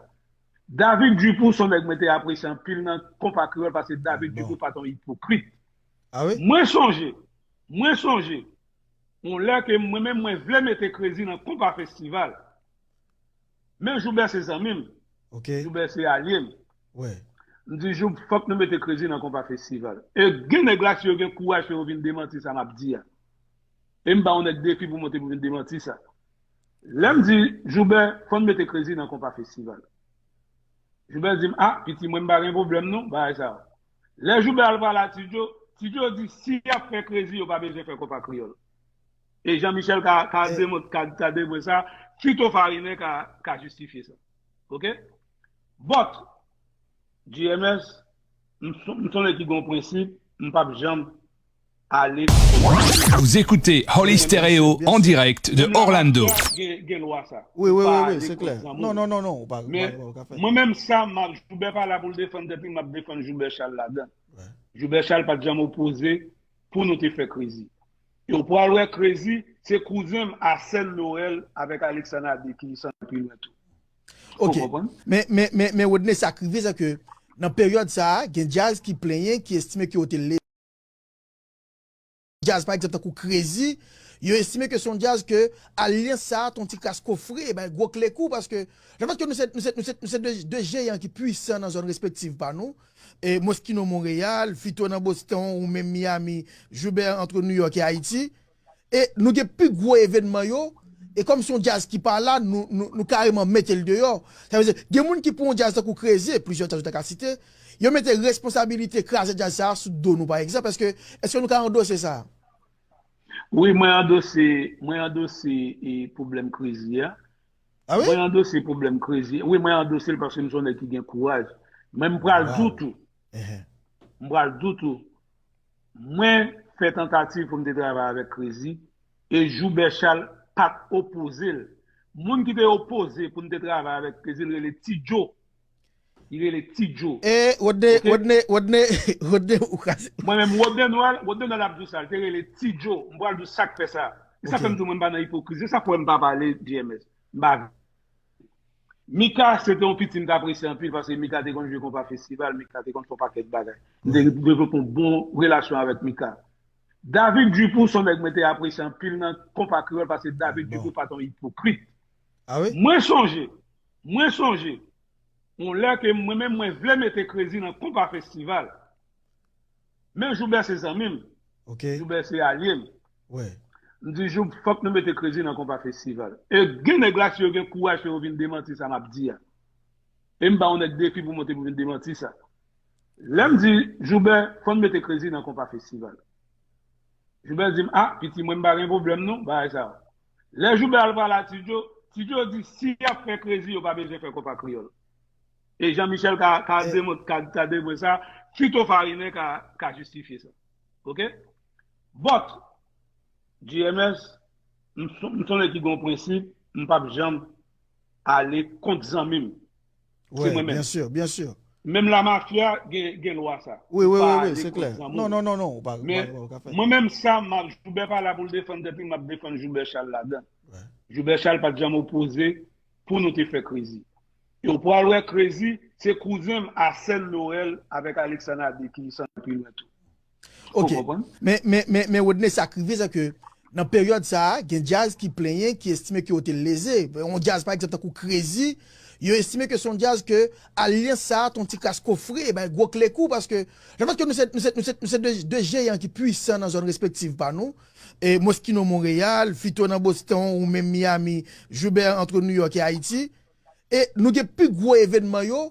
David Dupou, se yon nèg mwen te apresye anpil nan konpa kreyòl, paske David Dupou pa t yon ipokrit. Ah wi? Mwen sonje, mwen sonje, yon lè ke mwen menm mwen vle mete Krezi nan konpa festival. Men Joubert se zanmi m. Ok. Joubert se alye m. Wi. M di, Joub, fòk nou mete Krezi nan konpa festival. E gen nèg la, si yo gen kouraj pou yo vin demanti sa m ap di a. E m ba yon nèg defi pou monte pou vin demanti sa. Lè m di, Joubert, fò n mete Krezi nan konpa festival. Joubert di m, ah, piti, mwen m pa gen pwoblèm non, bagay sa yo. Lè Joubert al pale a Ti Djo, Ti Djo di, si y ap fè Krezi, yo pa bezwen fè konpa kreyòl. E Jean Michel ka, ka, demon, ka, ka demwe sa, Fito Farinen ka, ka jistifye sa. Ok? But, G M S, m son, m son nèg ki gen yon prensip, m p ap janm ale. Vous écoutez Holy Stereo en direct de Orlando. Gen, gen lwa sa. Wi, wi, Pa wi, ale wi, se kont klè. zanmi. Non, non, non, non, ou pa, ou pa, Men ou pa ka fè. Mwen menm sa, m ap, Joubert pa la pou l defann tèt li, m ap defann Joubert Charles ladan. Joubert Charles pa t janm opoze pou nou te fè Krezi. E w pral wè Krezi, se kouzen m Arsène Noël avèk Alexandre Adé ki santi pi lwen tou. Ok. Ou konprann? Men, men, men, men Rodney, sa k rive, se ke nan peryòd sa a, gen djaz ki plenyen, ki estime ke yo te leve djaz, pa egzanp, tankou Krezi, yo estime ke se yon djaz ke alyans sa a, t on ti kras kofre, bay gwo kle kou, paske, lefèt ke nou se, nou se, nou se, nou se de, de jeyan ki pwisan nan zòn respektiv pa nou, e Moschino Montréal, Fito nan Boston, ou menm Miami, Joubert entre New York e Ayiti, e nou gen pi gwo evènman yo, e kòm se yon djaz ki pa la, nou, nou, nou kareman mete l deyò. Sa vle di, gen moun ki pran yon djaz tankou Krezi, e plizyè djaz ou ta ka site, yo mete responsabilite kraze djaz sa a sou do nou, pa egzanp, èske, èske nou ka andose sa? Wi, mwen andose, mwen andose e pwoblèm Krezi a. Ah wi? Mwen andose pwoblèm Krezi. Wi, mwen andose l paske m se yon nèg ki gen kouraj. Men m pral di w tou. M pral di w tou. Mwen fè tantativ pou m te travay avèk Krezi. E Joubert Charles pa t opoze l. Moun ki te opoze pou n te travay avèk Krezi, l rele Ti Djo. Li rele Ti Djo. E Rodney, Ok. Rodney, Rodney, Rodney, ou ka. Mwen menm, Rodney Noël, Rodney Noël ap di w sa, l te rele Ti Djo. M pral di w sa k fè sa. E sa fè m di w mwen m pa nan ipokrizi, e sa fè m pa pale, G M S. M pa Mika, se te yon pitit m t apresye anpil, paske Mika te konn jwe konpa festival, Mika te konn fè yon pakèt bagay. M te devlope yon bon relasyon avèk Mika. David Dupou, se yon nèg mwen te apresye anpil nan konpa kreyòl, paske David Dupou pa t yon ipokrit. Ah wi? Mwen sonje, mwen sonje, yon lè ke mwen menm mwen vle mete Krezi nan konpa festival. Men Joubert se zanmi m. Ok. Joubert se alye m. Wi. M di, Joub, fòk nou mete Krezi nan konpa festival. E gen nèg la, si yo gen kouraj pou yo vin demanti sa m ap di a. E m ba yon nèg defi pou monte pou vin demanti sa. Lè m di, Joubert, fò n mete Krezi nan konpa festival. Joubert di m, ah, piti, mwen m pa gen pwoblèm non, bagay sa yo. Lè Joubert al pale a Ti Djo, Ti Djo di, si y ap fè Krezi, yo pa bezwen fè konpa kreyòl. E Jean Michel ka, ka demon, ka, ka demwe sa, Fito Farinen ka, ka jistifye sa. Ok? But, G M S, m son, m son nèg ki gen yon prensip, m p ap janm ale kont zanmi m. Se Wi, mwen menm. Byansè, byansè. Menm la mafya gen, gen lwa sa. Wi, wi, Pa wi, ale wi, se kont klè. zanmi Non, w. non, non, non, ou pa, ou pa, Men ou pa ka fè. Mwen menm sa, m ap, Joubert pa la pou l defann tèt li, m ap defann Joubert Charles ladan. Joubert Charles pa t janm opoze pou nou te fè Krezi. E w pral wè Krezi, se kouzen m Arsène Noël avèk Alexandre Adé ki santi pi lwen tou. Ok. Ou konprann? Men, men, men, men Rodney, sa k rive, se ke nan peryòd sa a, gen djaz ki plenyen, ki estime ke yo te leze. Yon djaz, pa egzanp, tankou Krezi, yo estime ke se yon djaz ke alyans sa a, t on ti kras kofre, bay gwo kle kou, paske lefèt ke nou se, nou se, nou se, nou se de, de jeyan ki pwisan nan zòn respektiv pa nou, e Moschino Montréal, Fito nan Boston, ou menm Miami, Joubert entre New York e Ayiti, e nou gen pi gwo evènman yo,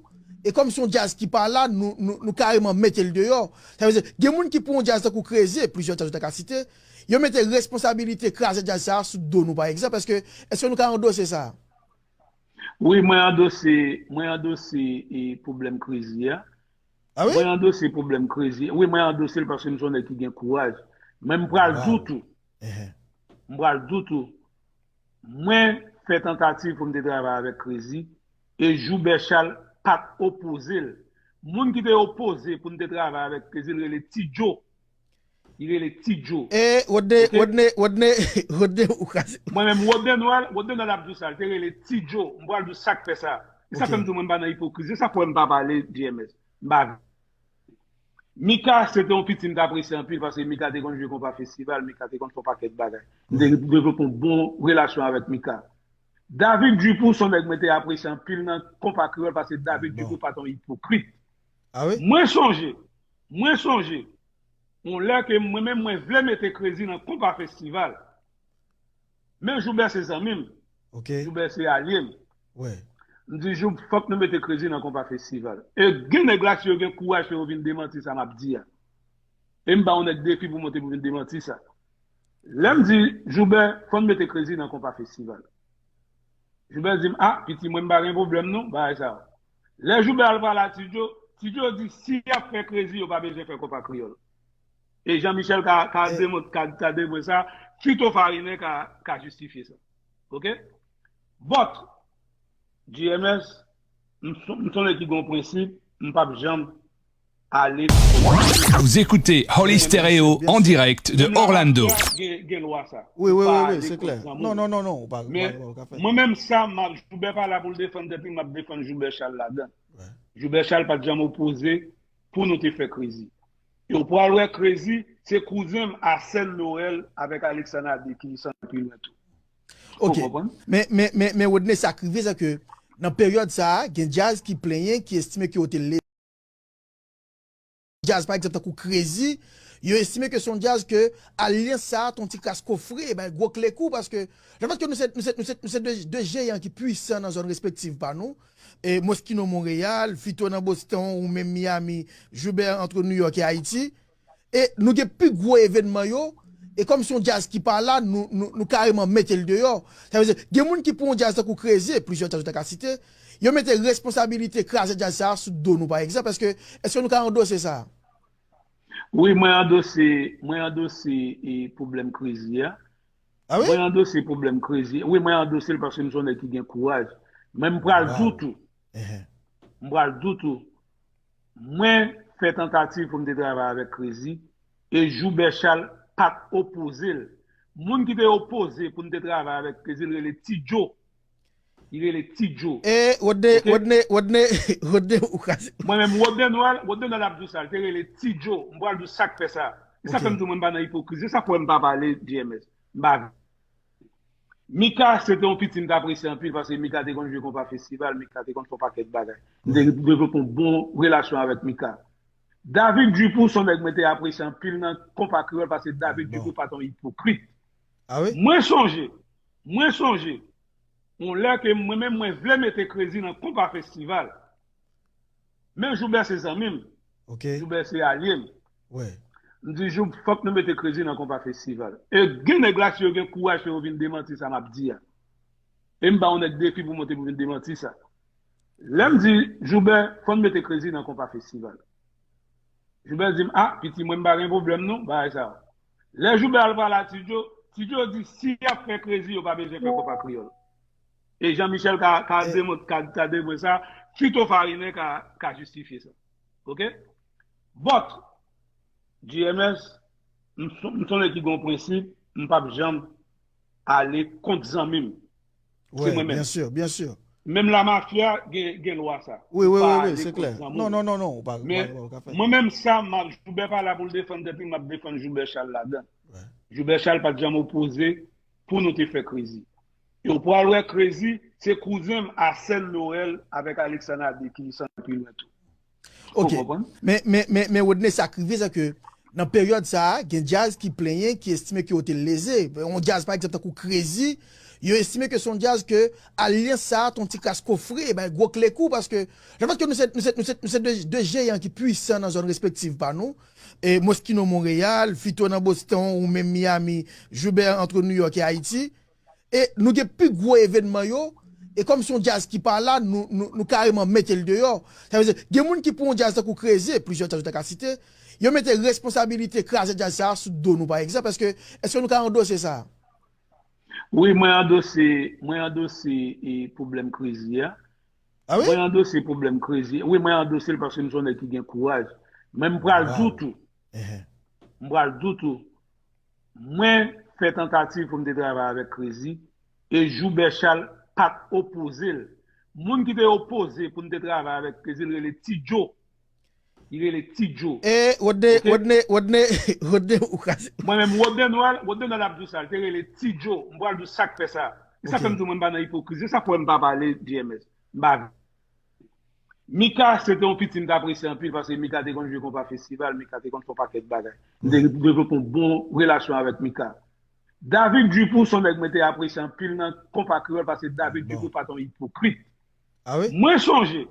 E kòm se yon djaz ki pa la, nou, nou, nou kareman mete l deyò. Sa vle di, gen moun ki pran yon djaz tankou Crazy, plizyè djaz ou ta ka site, yo mete responsabilite kraze djaz sa a sou do nou, pa egzanp. Èske, èske nou ka andose sa? Wi, mwen andose, mwen andose e pwoblèm Crazy a. Ah wi? Mwen andose pwoblèm Crazy. Wi, mwen andose l paske m se yon nèg ki gen kouraj. Men m pral di w tou. M pral di w tou. Mwen fè tantativ pou m te travay avèk Crazy e Joubert Charles pa t opoze l. Moun ki te opoze pou m te travay avèk Crazy, l rele Ti Joe. Li rele Ti Joe. E Rodney, Rodney, Rodney, Rodney, ou ka. Mwen menm, Rodney Noël, Rodney Noël ap di w sa, li te rele Ti Joe. M pral di w sa k fè sa. E sa fè m di w mwen m pa nan ipokrizi, e sa k fè m pa pale G M S. M pa Mika se te yon piti m t apresye anpil paske Mika te konn jwe konpa festival, Mika te konn fè yon pakèt bagay. M te devlope yon bon relasyon avèk Mika. David Dupou se yon nèg mwen te apresye anpil nan konpa kreyòl paske David Dupou pa t yon ipokrit. Ah wi? Mwen sonje, mwen sonje, yon lè ke mwen menm mwen vle mete Crazy nan konpa festival. Men Joubert se zanmi m. Ok. Joubert se alye m. Wi. M di Joub, fòk nou mete Crazy nan konpa festival. E gen nèg la, si yo gen kouraj pou yo vin demanti sa m ap di a. E m ba yon nèg defi pou monte pou vin demanti sa. Lè m di Joubert, fò n mete Crazy nan konpa festival. Joubert di m, ah, piti mwen m pa gen pwoblèm non, bagay sa yo. Lè Joubert al pale a Ti Joe, Ti Joe di si y ap fè Crazy, yo pa bezwen fè konpa kreyòl. E Jean Michel ka, ka, demon, ka, ka demon sa, Fito Farine ka, ka jistifye sa. Ok? But, G M S, m son- m son nèg ki gen yon prensip, m p ap janm ale. Vous écoutez Holy Stereo en direct de Orlando. Gen, gen lwa sa. Wi, wi, Pa wi, ale wi, se kont klè. zanmi. Non, non, non, non, ou pa, ou pa, Men, ou pa ka fè. Mwen menm sa, m ap, Joubert pa la pou l defann tèt li, m ap defann Joubert Charles ladan. Joubert Charles pa t janm opoze pou nou te fè Crazy. E w pral wè Crazy, se kouzen m Asèn Noël avèk Alexandre Adé ki santi pi lwen tou. Ok. Ou konprann? Men, men, men, men Rodney, sa k rive, se ke nan peryòd sa a, gen djaz ki plenyen, ki estime ke yo te le djaz, pa egzanp, tankou Crazy, yo estime ke se yon djaz ke alyans sa a, te yon ti kras kofre, bay gwo klekou, paske, le fèt ke nou se, nou se, nou se, nou se de, de jeyan ki pwisan nan zòn respektiv pa nou, e Moschino Montréal, Fito nan Boston, ou menm Miami, Joubert entre New York e Ayiti, e nou gen pi gwo evènman yo, e kòm se yon djaz ki pa la, nou, nou, nou kareman mete l deyò. Sa vle di, gen moun ki pran yon djaz tankou Crazy, plizyè djaz ou ta ka site, yo mete responsabilite kraze djaz sa a sou do nou, pa egzanp. Èske, èske nou ka andose sa? Wi, mwen andose, mwen andose e pwoblèm Crazy a. Ah wi? Mwen andose pwoblèm Crazy. Wi, mwen andose l paske m se yon nèg ki gen kouraj. Men m pral di w tou. M pral di w tou. Mwen fè tantativ pou m te travay avèk Crazy e Joubert Charles pa t opoze l. Moun ki te opoze pou n te travay avèk Crazy, l rele Ti Joe. Li rele Ti Joe. E Rodney, Ok. Rodney, Rodney, Rodney, ou ka. Mwen menm, Rodney Noël, Rodney Noël ap di w sa, l te rele Ti Joe. M pral di w sa k fè sa. E sa Ok. fè m di w mwen m pa nan ipokrizi, e sa k fè m pa pale G M S. M pa Mika se te yon piti m t apresye anpil paske Mika te konn jwe konpa festival, Mika te konn fè yon pakèt bagay. M te devlope yon bon relasyon avèk Mika. David Dupou se yon nèg mwen te apresye anpil nan konpa kreyòl paske David Dupou pa t yon ipokrit. Ah wi? Mwen sonje, mwen sonje, yon lè ke mwen menm mwen vle mete Crazy nan konpa festival. Men Joubert se zanmi m. Ok. Joubert se alye m. Wi. M di Joub, fòk nou mete Crazy nan konpa festival. E gen nèg la, si yo gen kouraj pou yo vin demanti sa m ap di a. E m ba yon nèg defi pou monte pou vin demanti sa. Lè m di Joubert, fò n mete Crazy nan konpa festival. Joubert di m, ah, piti mwen m pa gen pwoblèm non, bagay sa yo. Lè Joubert al pale a Ti Joe, Ti Joe di si y ap fè Crazy, yo pa bezwen fè konpa kreyòl. E Jean Michel ka, ka demon, ka, ka demon sa, Fito Farine ka, ka jistifye sa. Ok? But, G M S, m son- m se yon nèg ki gen yon prensip, m p ap janm ale kont zanmi m. Se Wi, mwen menm. Byen si, byen si. Menm la mafya gen, gen lwa sa. Wi, wi, Pa wi, ale wi, se kont klè. zanmi Non, w. Non, non, non, ou pa, ou pa, Men ou pa ka fè. Mwen menm sa, m ap- Joubert pa la pou l defann tèt li, m ap defann Joubert Charles ladan. Wi. Joubert Charles pa t janm opoze pou nou te fè Crazy. E w pral wè Crazy, se kouzen m Asèn Noël avèk Alexandre Adé ki santi pi lwen tou. Ok. Ou konprann? Men, men, men, men Rodney, sa k rive, se ke nan peryòd sa a, gen djaz ki plenyen, ki estime ke yo te leze. Yon djaz, pa egzanp, tankou Crazy, Yo estime ke se yon djaz ke alyans sa a te yon ti kras kofre, bay gwo kle kou, paske le fèt ke nou se, nou se, nou se, nou se de, de jeyan ki pwisan nan zòn respektiv pa nou, e Moschino Monreyal, Fito nan Boston, ou menm Miami, Joubert ant New York e Ayiti, e nou gen pi gwo evènman yo, e kòm se yon djaz ki pa la, nou, nou, nou kareman mete l deyò. Sa vle di, gen moun ki pran yon djaz tankou Krezi, plizyè djaz ou ta ka site, yo mete responsabilite kraze djaz sa a sou do nou, pa egzanp. Èske, èske nou ka andose sa? Wi, mwen andose, mwen andose e pwoblèm Krezi a. Ah wi? Mwen andose pwoblèm Krezi. Wi, mwen andose l paske m se yon nèg ki gen kouraj. Men m pral di w tou. M pral di w tou. Mwen fè tantativ pou m te travay avèk Krezi e Joubert Charles pa t opoze l. Moun ki te opoze pou n te travay avèk Krezi, l rele Ti Djo. Li rele Ti Djo. E Rodney, Rodney, Rodney, Rodney ou kraze. Mwen menm, Rodney Noël, Rodney Noël ap di w sa, li te rele Ti Djo. M pral di w sa k fè sa. E sa fè m di w mwen m pa nan ipokrizi. E sa k fè m pa pale G M S. M pa Mika se te yon piti m t apresye anpil paske Mika te konn jwe konpa festival, Mika te konn fè yon pakèt bagay. M te devlope yon bon relasyon avèk Mika. David Dupou se yon nèg mwen te apresye anpil nan konpa kreyòl paske David Dupou pa t yon ipokrit. Mwen sonje,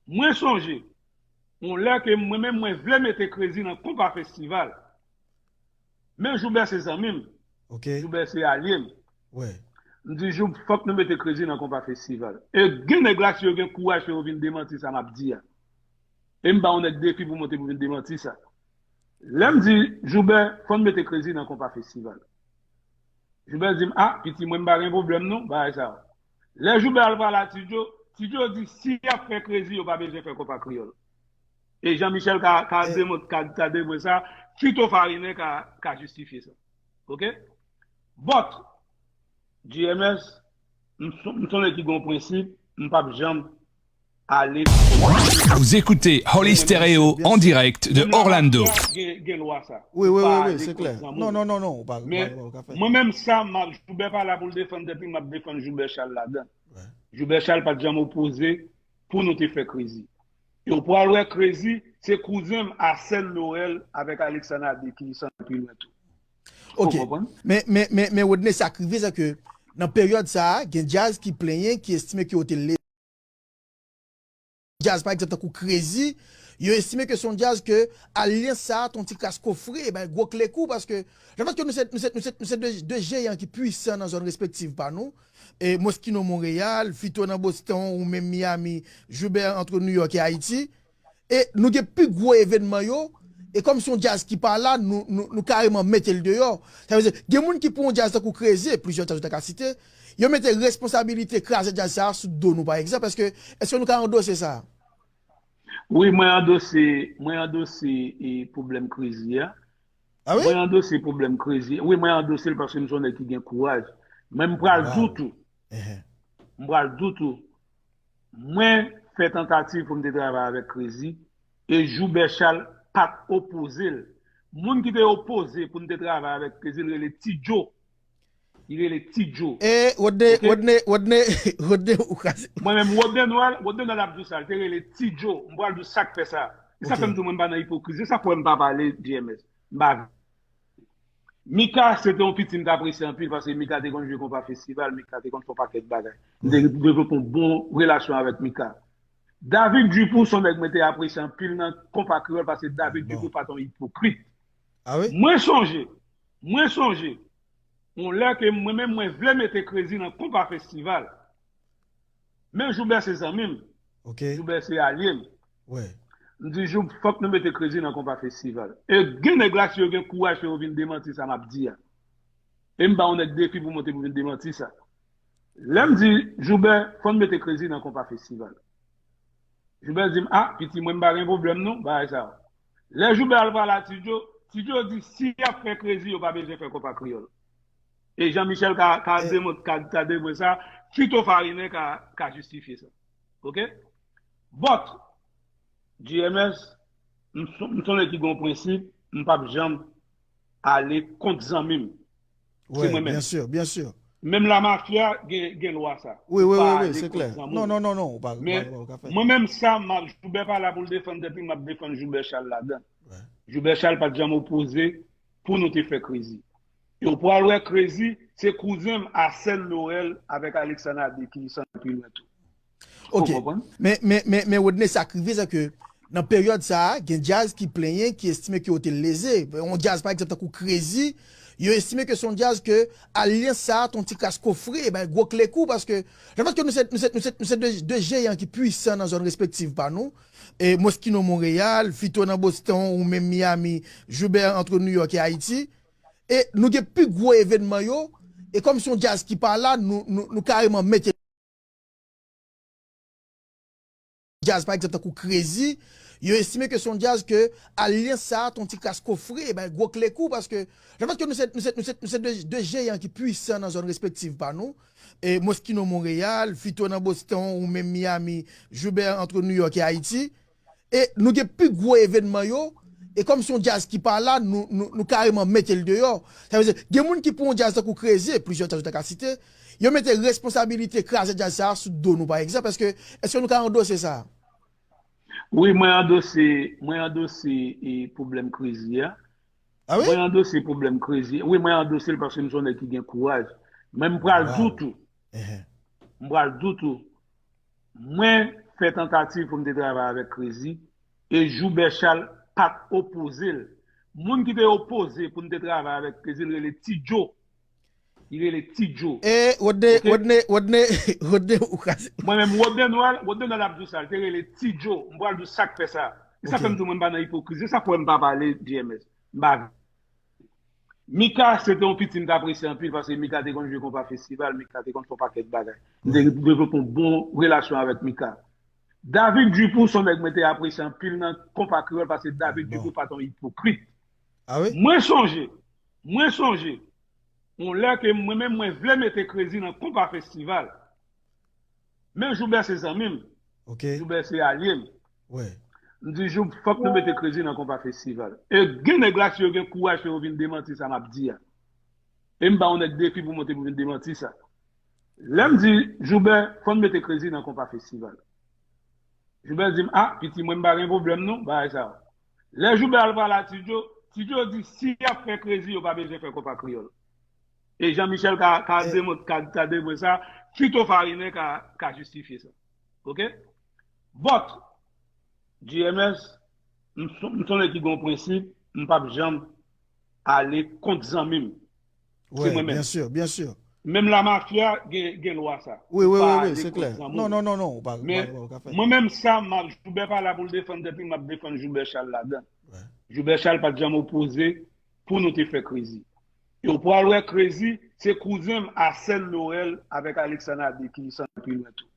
mwen sonje, yon lè ke mwen menm mwen vle mete Krezi nan konpa festival. Men Joubert se zanmi m. Joubert se alye m. M di Joub, fòk nou mete Krezi nan konpa festival. E gen nèg la, si yo gen kouraj pou yo vin demanti sa m ap di a. E m ba yon nèg defi pou monte pou vin demanti sa. Lè m di Joubert, fò n mete Krezi nan konpa festival. Joubert di m, a, piti mwen m pa gen pwoblèm non, bagay sa yo. Lè Joubert al pale a Ti Djo, Ti Djo di si y ap fè Krezi, yo pa bezwen fè konpa kreyòl. E Jean Michel ka, ka, demon, ka, ka demon sa, Fito Farinen ka, ka jistifye sa. Oke? But, G M S, m son- m son nèg ki gen yon prensip, m p ap janm ale. Vous écoutez Holy Stereo en direct de Orlando. Gen, gen lwa sa. Wi, wi, wi, wi, se klè. Non, non, non, non, ou pa, ou pa, ou pa ka fè. Mwen menm sa, m ap, Joubert pa la pou l defann, depi m ap defann Joubert Charles ladan. Joubert Charles pa t janm opoze pou nou te fè Krezi. E w pral wè Krezi, se kouzen m Arsène Noël avèk Alexandre Adé ki sanble pi lwen tou. Ok. Men, men, men, men Rodney, sa k rive, se ke nan peryòd sa a, gen djaz ki plenyen, ki estime ke yo te leve djaz, pa egzanp, tankou Krezi, yo estime ke se yon djaz ke alyans sa a, te yon ti kras kofre, bay gwo kle kou, paske le fèt ke nou se, nou se, nou se, nou se de, de jeyan ki pwisan nan zòn respektiv pa nou, e Moschino Monreyal, Fito nan Boston, ou menm Miami, Joubert ant New York e Ayiti, e nou gen pi gwo evènman yo, e kòm se yon djaz ki pa la, nou, nou, nou kareman mete l deyò. Sa vle di, gen moun ki pran yon djaz tankou Krezi, plizyè djaz ou ta ka site, yo mete responsabilite kraze djaz sa a sou do nou, pa egzanp. Èske, èske nou ka andose sa? Wi, mwen andose, mwen andose e pwoblèm Krezi a. Ah wi? Mwen andose pwoblèm Krezi. Wi, mwen andose l paske m se yon nèg ki gen kouraj. Men m pral di w tou. M pral di w tou. Mwen fè tantativ pou m te travay avèk Krezi e Joubert Charles pa t opoze l. Moun ki te opoze pou n te travay avèk Krezi, l rele Ti Djo. Li rele Ti Djo. E Rodney, Rodney, Rodney, Rodney, ou kraze. Mwen menm, Rodney Noël, Rodney Noël ap di w sa, li te rele Ti Djo. M pral di w sa k fè sa. E sa fè m di w mwen m pa nan ipokrizi. E sa k fè m pa pale G M S. M pa Mika se te yon piti m t apresye anpil paske Mika te konn jwe konpa festival, Mika te konn fè yon pakèt bagay. M te devlope yon bon relasyon avèk Mika. David Dupou se yon nèg mwen te apresye anpil nan konpa kreyòl paske David Dupou pa t yon ipokrit. Mwen sonje, mwen sonje, yon lè ke mwen menm mwen vle mete Krezi nan konpa festival. Men Joubert se zanmi m. Joubert se alye m. M di Joub, fòk nou mete Krezi nan konpa festival. E gen nèg la, si yo gen kouraj pou yo vin demanti sa m ap di a. E m ba yon nèg defi pou monte pou vin demanti sa. Lè m di Joubert, fò n mete Krezi nan konpa festival. Joubert di m, a, piti mwen m pa gen pwoblèm non, bagay sa yo. Lè Joubert al pale a Ti Djo, Ti Djo di si y ap fè Krezi, yo pa bezwen fè konpa kreyòl. E Jean Michel ka, ka demon-, ka, ka demon sa, Fito Farinen ka, ka jistifye sa. Oke? But, G M S, m son- m se yon nèg ki gen yon prensip, m p ap janm ale kont zanmi m. Se mwen menm. Byen si, byen si. Menm lamafya gen, gen lwa sa. Wi, wi, wi, wi, se klè. Non, non, non, non, ou pa, ou pa, ou pa ka fè. Mwen menm sa, m ap, Joubert pa la pou l defann tèt li, m ap defann Joubert Charles ladan. Joubert Charles pa t janm opoze pou nou te fè Krezi. E w pral wè Krezi, Se kouzen m Asèn Norèl avèk Alexandre Adé ki sanble pi lwen tou. Ou Ok. konprann? Men, men, men, men Rodney, sa k rive, se ke nan peryòd sa a, gen djaz ki plenyen, ki estime ke yo te leze. Yon djaz, pa egzanp, tankou Crazy, yo estime ke se yon djaz ke alyans sa a, te yon ti kras kofre, bay gwo kle kou, paske, le fèt ke nou se, nou se, nou se, nou se de, de jeyan ki pwisan nan zòn respektiv pa nou, e Moschino Monreyal, Fito nan Boston, ou menm Miami, Joubert antre New York e Ayiti, e nou gen pi gwo evènman yo, e kòm se yon djaz ki pa la, nou, nou, nou kareman mete djaz, pa egzanp, tankou Crazy, yo estime ke se yon djaz ke alyans sa a, te yon ti kras kofre, bay gwo kle kou, paske, le fèt ke nou se, nou se, nou se, nou se de, de jeyan ki pwisan nan zòn respektiv pa nou, e Moschino Monreyal, Fito nan Boston, ou menm Miami, Joubert antre New York e Ayiti, e nou gen pi gwo evènman yo, e kòm se yon djaz ki pa la, nou, nou, nou kareman mete l deyò. Sa vle di, gen moun ki pran yon djaz tankou Crazy, e plizyè djaz ou ta ka site, yo mete responsabilite kraze djaz sa a sou do nou, pa egzanp. Èske, èske nou ka andose sa? Wi, mwen andose, mwen andose e pwoblèm Crazy a. Ah wi? Mwen andose pwoblèm Crazy. Wi, mwen andose l paske m se yon nèg ki gen kouraj. Men m pral di w tou. M pral di w tou. Mwen fè tantativ pou m te travay avèk Crazy e Joubert Charles pa t opoze l. Moun ki te opoze pou n te travay avèk Crazy, l rele Ti Joe. Li rele Ti Joe. E Rodney, Ok. Rodney, Rodney, Rodney, ou ka. Mwen menm, Rodney Noël, Rodney Noël ap di w sa, l te rele Ti Joe. M pral di w sa k fè sa. E sa Ok. fè m di w mwen m pa nan ipokrizi. E sa k fè m pa pale, J M S. M pa Mika, se te yon pitit m t apresye anpil, paske Mika te konn jwe konpa festival, Mika te konn fè yon pakèt bagay. M te devlope yon bon relasyon avèk Mika. David Dupou, se yon nèg mwen te apresye anpil nan konpa kreyòl, paske David Bon. Dupou pa t yon ipokrit. Ah wi? Mwen sonje, mwen sonje, yon lè ke mwen menm mwen vle mete Crazy nan konpa festival. Men Joubert se zanmi m, Ok. Joubert se alye m. Wi. M di, Joub, fòk nou mete Crazy nan konpa festival. E gen nèg la, si yo gen kouraj, fè yo vin demanti sa m ap di a. E m ba yon nèg defi pou monte pou vin demanti sa. Lè m di, Joubert, fò n mete Crazy nan konpa festival. Joubert di m, ah, piti, mwen m pa gen pwoblèm non, bagay sa yo. Lè Joubert al pale a Ti Joe, Ti Joe di, si y ap fè Crazy, yo pa bezwen fè konpa kreyòl. E Jean Michel ka, ka, Eh. demon-, ka, ka demwe sa, Fito Farine ka, ka jistifye sa. Ok? But, J M S, m son m son nèg ki gen yon prensip, m p ap janm ale kont zanmi m. Se Wi, mwen menm. Byen si, byen si. Menm la mafya gen, gen lwa sa. Wi, Ou wi, pa wi, ale wi, se kont klè. zanmi Non, w. Non, non, non, ou pa, ou Men pa, ou pa ka fè. Mwen menm sa, m ap, Joubert pa la pou l defann, depi m ap defann Joubert Charles ladan. Wi. Joubert Charles pa t janm opoze pou nou te fè Crazy. E w pral wè Crazy, se kouzen m Asèn Norèl avèk Alexandre Adé ki sanble pi lwen tou.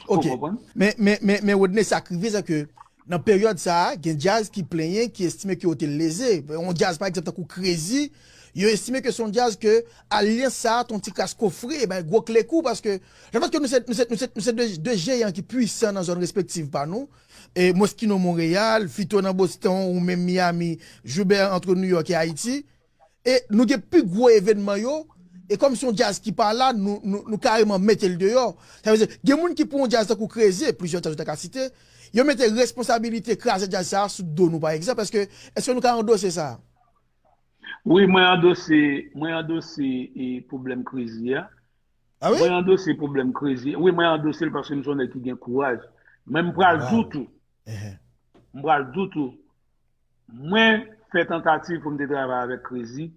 Ok. Ou konprann? Men, men, men, men Rodney, sa k rive, se ke nan peryòd sa a, gen djaz ki plenyen, ki estime ke yo te leze. Yon djaz, pa egzanp, tankou Crazy, yo estime ke se yon djaz ke alyans sa a, te yon ti kras kofre, bay gwo kle kou, paske le fèt ke nou se, nou se, nou se, nou se de, de jeyan ki pwisan nan zòn respektiv pa nou, e Moschino Monreyal, Fito nan Boston, ou menm Miami, Joubert antre New York e Ayiti, e nou gen pi gwo evènman yo, e kòm se yon djaz ki pa la, nou, nou, nou kareman mete l deyò. Sa vle di, gen moun ki pran yon djaz tankou Crazy, e plizyè djaz ou ta ka site, yo mete responsabilite kraze djaz sa a sou do nou, pa egzanp. Èske, èske nou ka andose sa? Wi, mwen andose, mwen andose e pwoblèm Crazy a. Ah wi? Mwen andose pwoblèm Crazy. Wi, mwen andose l paske m se yon nèg ki gen kouraj. Men m pral di w tou. M pral di w tou. Mwen fè tantativ pou m te travay avèk Crazy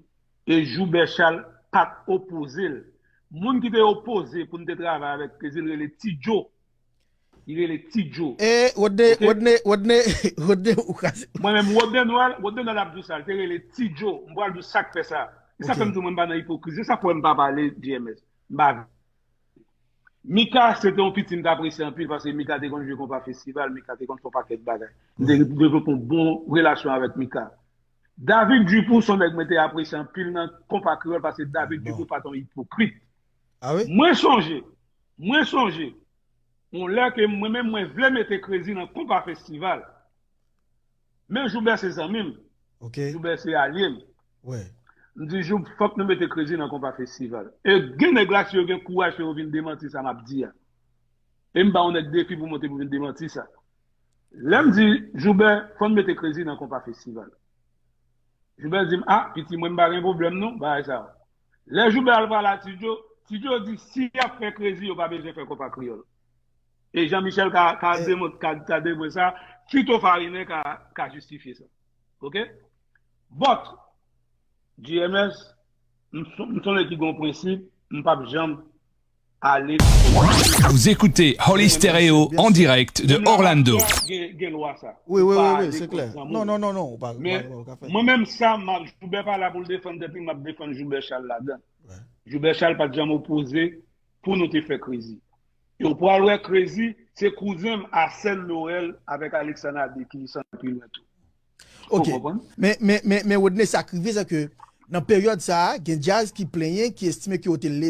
e Joubert Charles pa t opoze l. Moun ki te opoze pou n te travay avèk Crazy, l rele Ti Joe. Li rele Ti Joe. E Rodney, Ok? Rodney, Rodney, Rodney, ou ka. Mwen menm, Rodney Noël, Rodney Noël ap di w sa, l te rele Ti Joe. M pral di w sa k fè sa. E sa Ok. Fè m di w mwen m pa nan ipokrizi, e sa k fè m pa pale, J M S. M pa Mika, se te yon pitit m t apresye anpil, paske Mika te konn jwe konpa festival, Mika te konn fè yon pakèt bagay. M te devlope yon bon relasyon avèk Mika. David Dupou, se yon nèg mwen te apresye anpil nan konpa kreyòl, paske David Bon. Dupou pa t yon ipokrit. Ah wi? Mwen sonje, mwen sonje, yon lè ke mwen menm mwen vle mete Crazy nan konpa festival. Men Joubert se zanmi m, Ok. Joubert se alye m. Wi. M di, Joub, fòk nou mete Crazy nan konpa festival. E gen nèg la, si yo gen kouraj, fè yo vin demanti sa m ap di a. E m ba yon nèg defi pou monte pou vin demanti sa. Lè m di, Joubert, fò n mete Crazy nan konpa festival. Joubert di m, ah, piti, mwen m pa gen pwoblèm non, bagay sa yo. Lè Joubè al pale a Ti Djo, Ti Djo di si y ap fè krezi, yo pa bezwen fè konpa kreyòl. E Jean Michel ka, ka, demon, ka, ka demon sa, Fito Farinen ka, ka jistifye sa. Ok? But, G M S, m son- m sonnen ki gen yon prensip, m p ap janm ale. Vous écoutez Holly Stereo en direct de Orlando. Gen, gen lwa sa. Wi, wi, wi, wi, se klè. Non, non, non, non, ou pa, ou pa, ou pa ka fè. Mwen menm sa, m ap, Joubè pa la pou l defann tèt li, m ap defann Joubè Chal ladan. Joubè Chal pa t janm opoze pou nou te fè krezi. E w pral wè krezi, se kouzen m Asèl Noèl avèk Alexandre Adé ki santi pi lwen tou. Ok. Men, men, men, men Rodney, sa k rive, se ke nan peryòd sa a, gen djaz ki plenyen, ki estime ke yo te leve.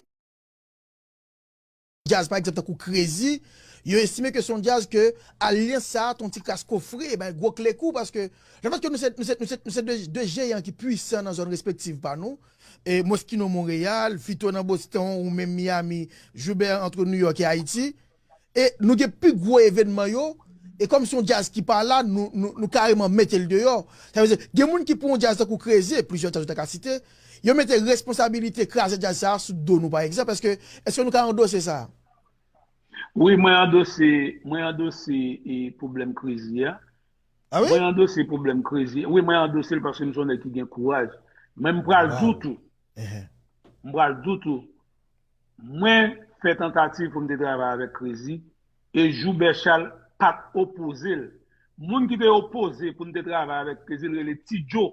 Djaz, pa egzanp, tankou Krezi, yo estime ke se yon djaz ke alyans sa a, te yon ti kras kofre, bay gwo klekou, paske, le fèt ke nou se, nou se, nou se, nou se de, de jeyan ki pwisan nan zòn respektiv pa nou, e Moschino Monreyal, Fito nan Boston, ou menm Miami, Joubè ant New York e Ayiti, e nou gen pi gwo evènman yo, e kòm se yon djaz ki pa la, nou, nou, nou kareman mete l deyò. Sa vle di, gen moun ki pran yon djaz tankou Krezi, plizyè djaz ou ta ka site, yo mete responsabilite kraze djaz sa a sou do nou, pa egzanp. Èske, èske nou ka andose sa? Wi, mwen andose, mwen andose e, pwoblèm Krezi a. Ah wi? Mwen andose pwoblèm Krezi. Wi, mwen andose l paske m se yon nèg ki gen kouraj. Men m pral di w tou. M pral di w tou. Mwen fè tantativ pou m te travay avèk Krezi e Joubè Chal pa t opoze l. Moun ki te opoze pou n te travay avèk Krezi, l rele Ti Djo.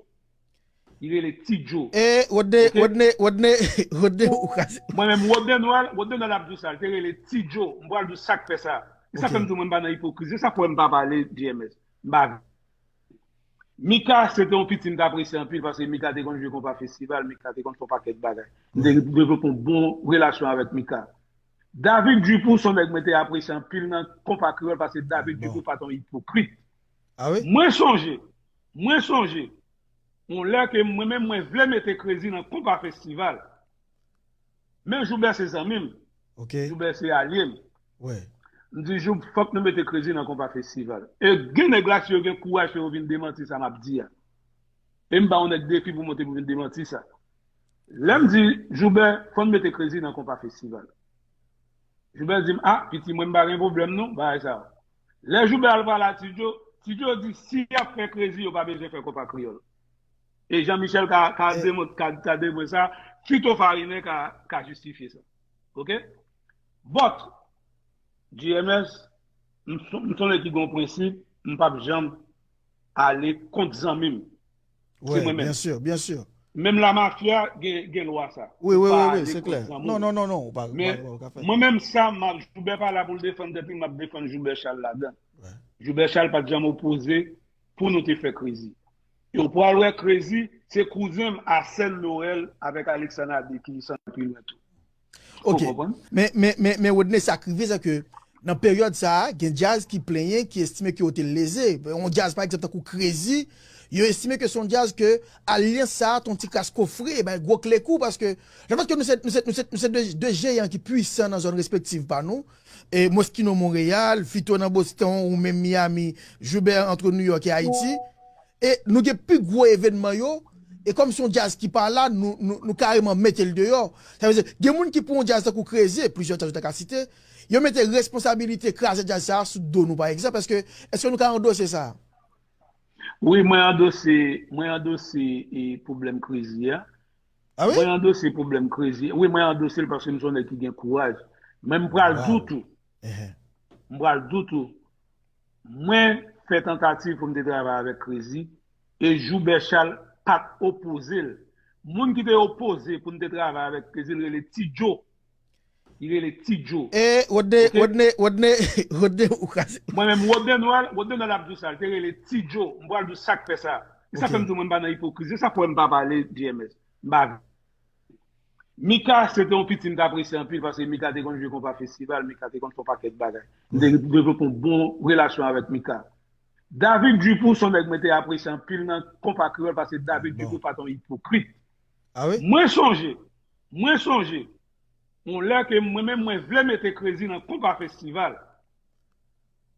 Li rele Ti Djo. E Rodney, Rodney, Rodney, Rodney, ou ka. Mwen menm, Rodney Noël, Rodney Noël ap di w sa, li te rele Ti Djo. M pral di w sa k fè sa. E sa fè m di w mwen m pa nan ipokrizi. E sa k fè m pa pale G M S. M pa Mika se te yon piti m t apresye anpil paske Mika te konn jwe konpa festival, Mika te konn fè yon pakèt bagay. M te devlope yon bon relasyon avèk Mika. David Dupoux se yon nèg mwen te apresye anpil nan konpa kreyòl paske David Dupoux pa t yon ipokrit. Mwen sonje, mwen sonje, yon lè ke mwen menm mwen vle mete Krezi nan konpa festival. Men Joubè se zanmi m. Joubè se alye m. M di Joub, fòk nou mete Krezi nan konpa festival. E gen nèg la, si yo gen kouraj, fè yo vin demanti sa m ap di a. E m ba yon nèg defi pou monte pou vin demanti sa. Lè m di Joubè, fò n mete Krezi nan konpa festival. Joubè di m, a, piti mwen m pa gen pwoblèm non, bagay sa yo. Lè Joubè al pale a Ti Djo, Ti Djo di si y ap fè Krezi, yo pa bezwen fè konpa kreyòl. E Jean Michel ka, ka, demon, ka, ka demon sa, Fito Farinen ka, ka jistifye sa. Ok? But, G M S, m son- m sonnen ki gen yon prensip, m p ap janm ale kont zanmi m. Se mwen menm. Byen si, byen si. Menm lamafya gen, gen lwa sa. Wi, wi, wi, wi, se klè. Non, non, non, non, ou pa, ou pa, ou pa ka fè. Mwen menm sa, m ap, Joubè pa la pou l defann tèt li, m ap defann Joubè Chal ladan. Joubè Chal pa t janm opoze pou nou te fè Krezi. E w pral wè Krezi, se kouzen m Asèl Noèl avèk Alexandre Adé ki santi pi lwen tou. Ok. Men, men, men, men Rodney, sa k rive, se ke nan peryòd sa a, gen djaz ki plenyen, ki estime ke yo te leze. Yon djaz, pa egzanp, tankou Krezi, yo estime ke se yon djaz ke alyans sa a, te yon ti kras kofre, bay gwo klekou, paske le fèt ke nou se, nou se, nou se, nou se de, de jeyan ki pwisan nan zòn respektiv pa nou, e Moschino Monreyal, Fito nan Boston, ou menm Miami, Joubè ant New York e Ayiti, e nou gen pi gwo evènman yo, e kòm se yon djaz ki pa la, nou, nou, nou kareman mete l deyò. Sa vle di, gen moun ki pran yon djaz tankou Krezi, plizyè djaz ou ta ka site, yo mete responsabilite kraze djaz sa a sou do nou, pa egzanp. Èske, èske nou ka andose sa? Wi, mwen andose, mwen andose e, pwoblèm Krezi a. Ah wi? Mwen andose pwoblèm Krezi. Wi, mwen andose l paske m se yon nèg ki gen kouraj. Men m pral di w tou. M pral di w tou. Mwen fè tantativ pou m te travay avèk Krezi e Joubè Chal pa t opoze l. Moun ki te opoze pou n te travay avèk Krezi, l rele Ti Djo. Li rele Ti Djo. E Rodney, Rodney, Rodney, Rodney, ou ka. Mwen menm, Rodney Noël, Rodney Noël ap di w sa, li te rele Ti Djo. M pral di w sa k fè sa. E sa fè m di w mwen m pa nan ipokrizi. E sa k fè m pa pale G M S. M pa Mika se te yon piti m t apresye anpil paske Mika te konn jwe konpa festival, Mika te konn fè yon pakèt bagay. M te devlope yon bon relasyon avèk Mika. David Dupoux se yon nèg mwen te apresye anpil nan konpa kreyòl paske David Dupoux pa t yon ipokrit. Mwen sonje, mwen sonje, yon lè ke mwen menm mwen vle mete Krezi nan konpa festival.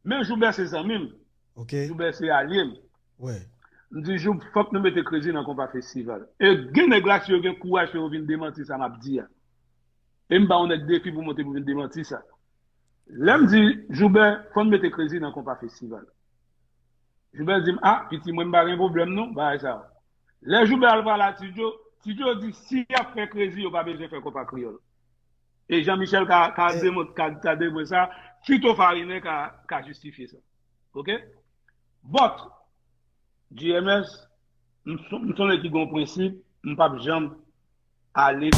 Men Joubè se zanmi m. Joubè se alye m. M di, Joub, fòk nou mete Krezi nan konpa festival. E gen nèg la, si yo gen kouraj, fè yo vin demanti sa m ap di a. E m ba yon nèg defi pou monte pou vin demanti sa. Lè m di, Joubè, fò n mete Krezi nan konpa festival. Joubè di m, a, piti, mwen m pa gen pwoblèm non, bagay sa yo. Lè Joubè al pale a Ti Djo, Ti Djo di, si y ap fè Krezi, yo pa bezwen fè konpa kreyòl. E Jean Michel ka, ka, eh, demont-, ka, ka demwe sa, Fito Farinen ka, ka jistifye sa. Oke? But, G M S, m son, m son nèg ki gen yon prensip, m p ap janm ale.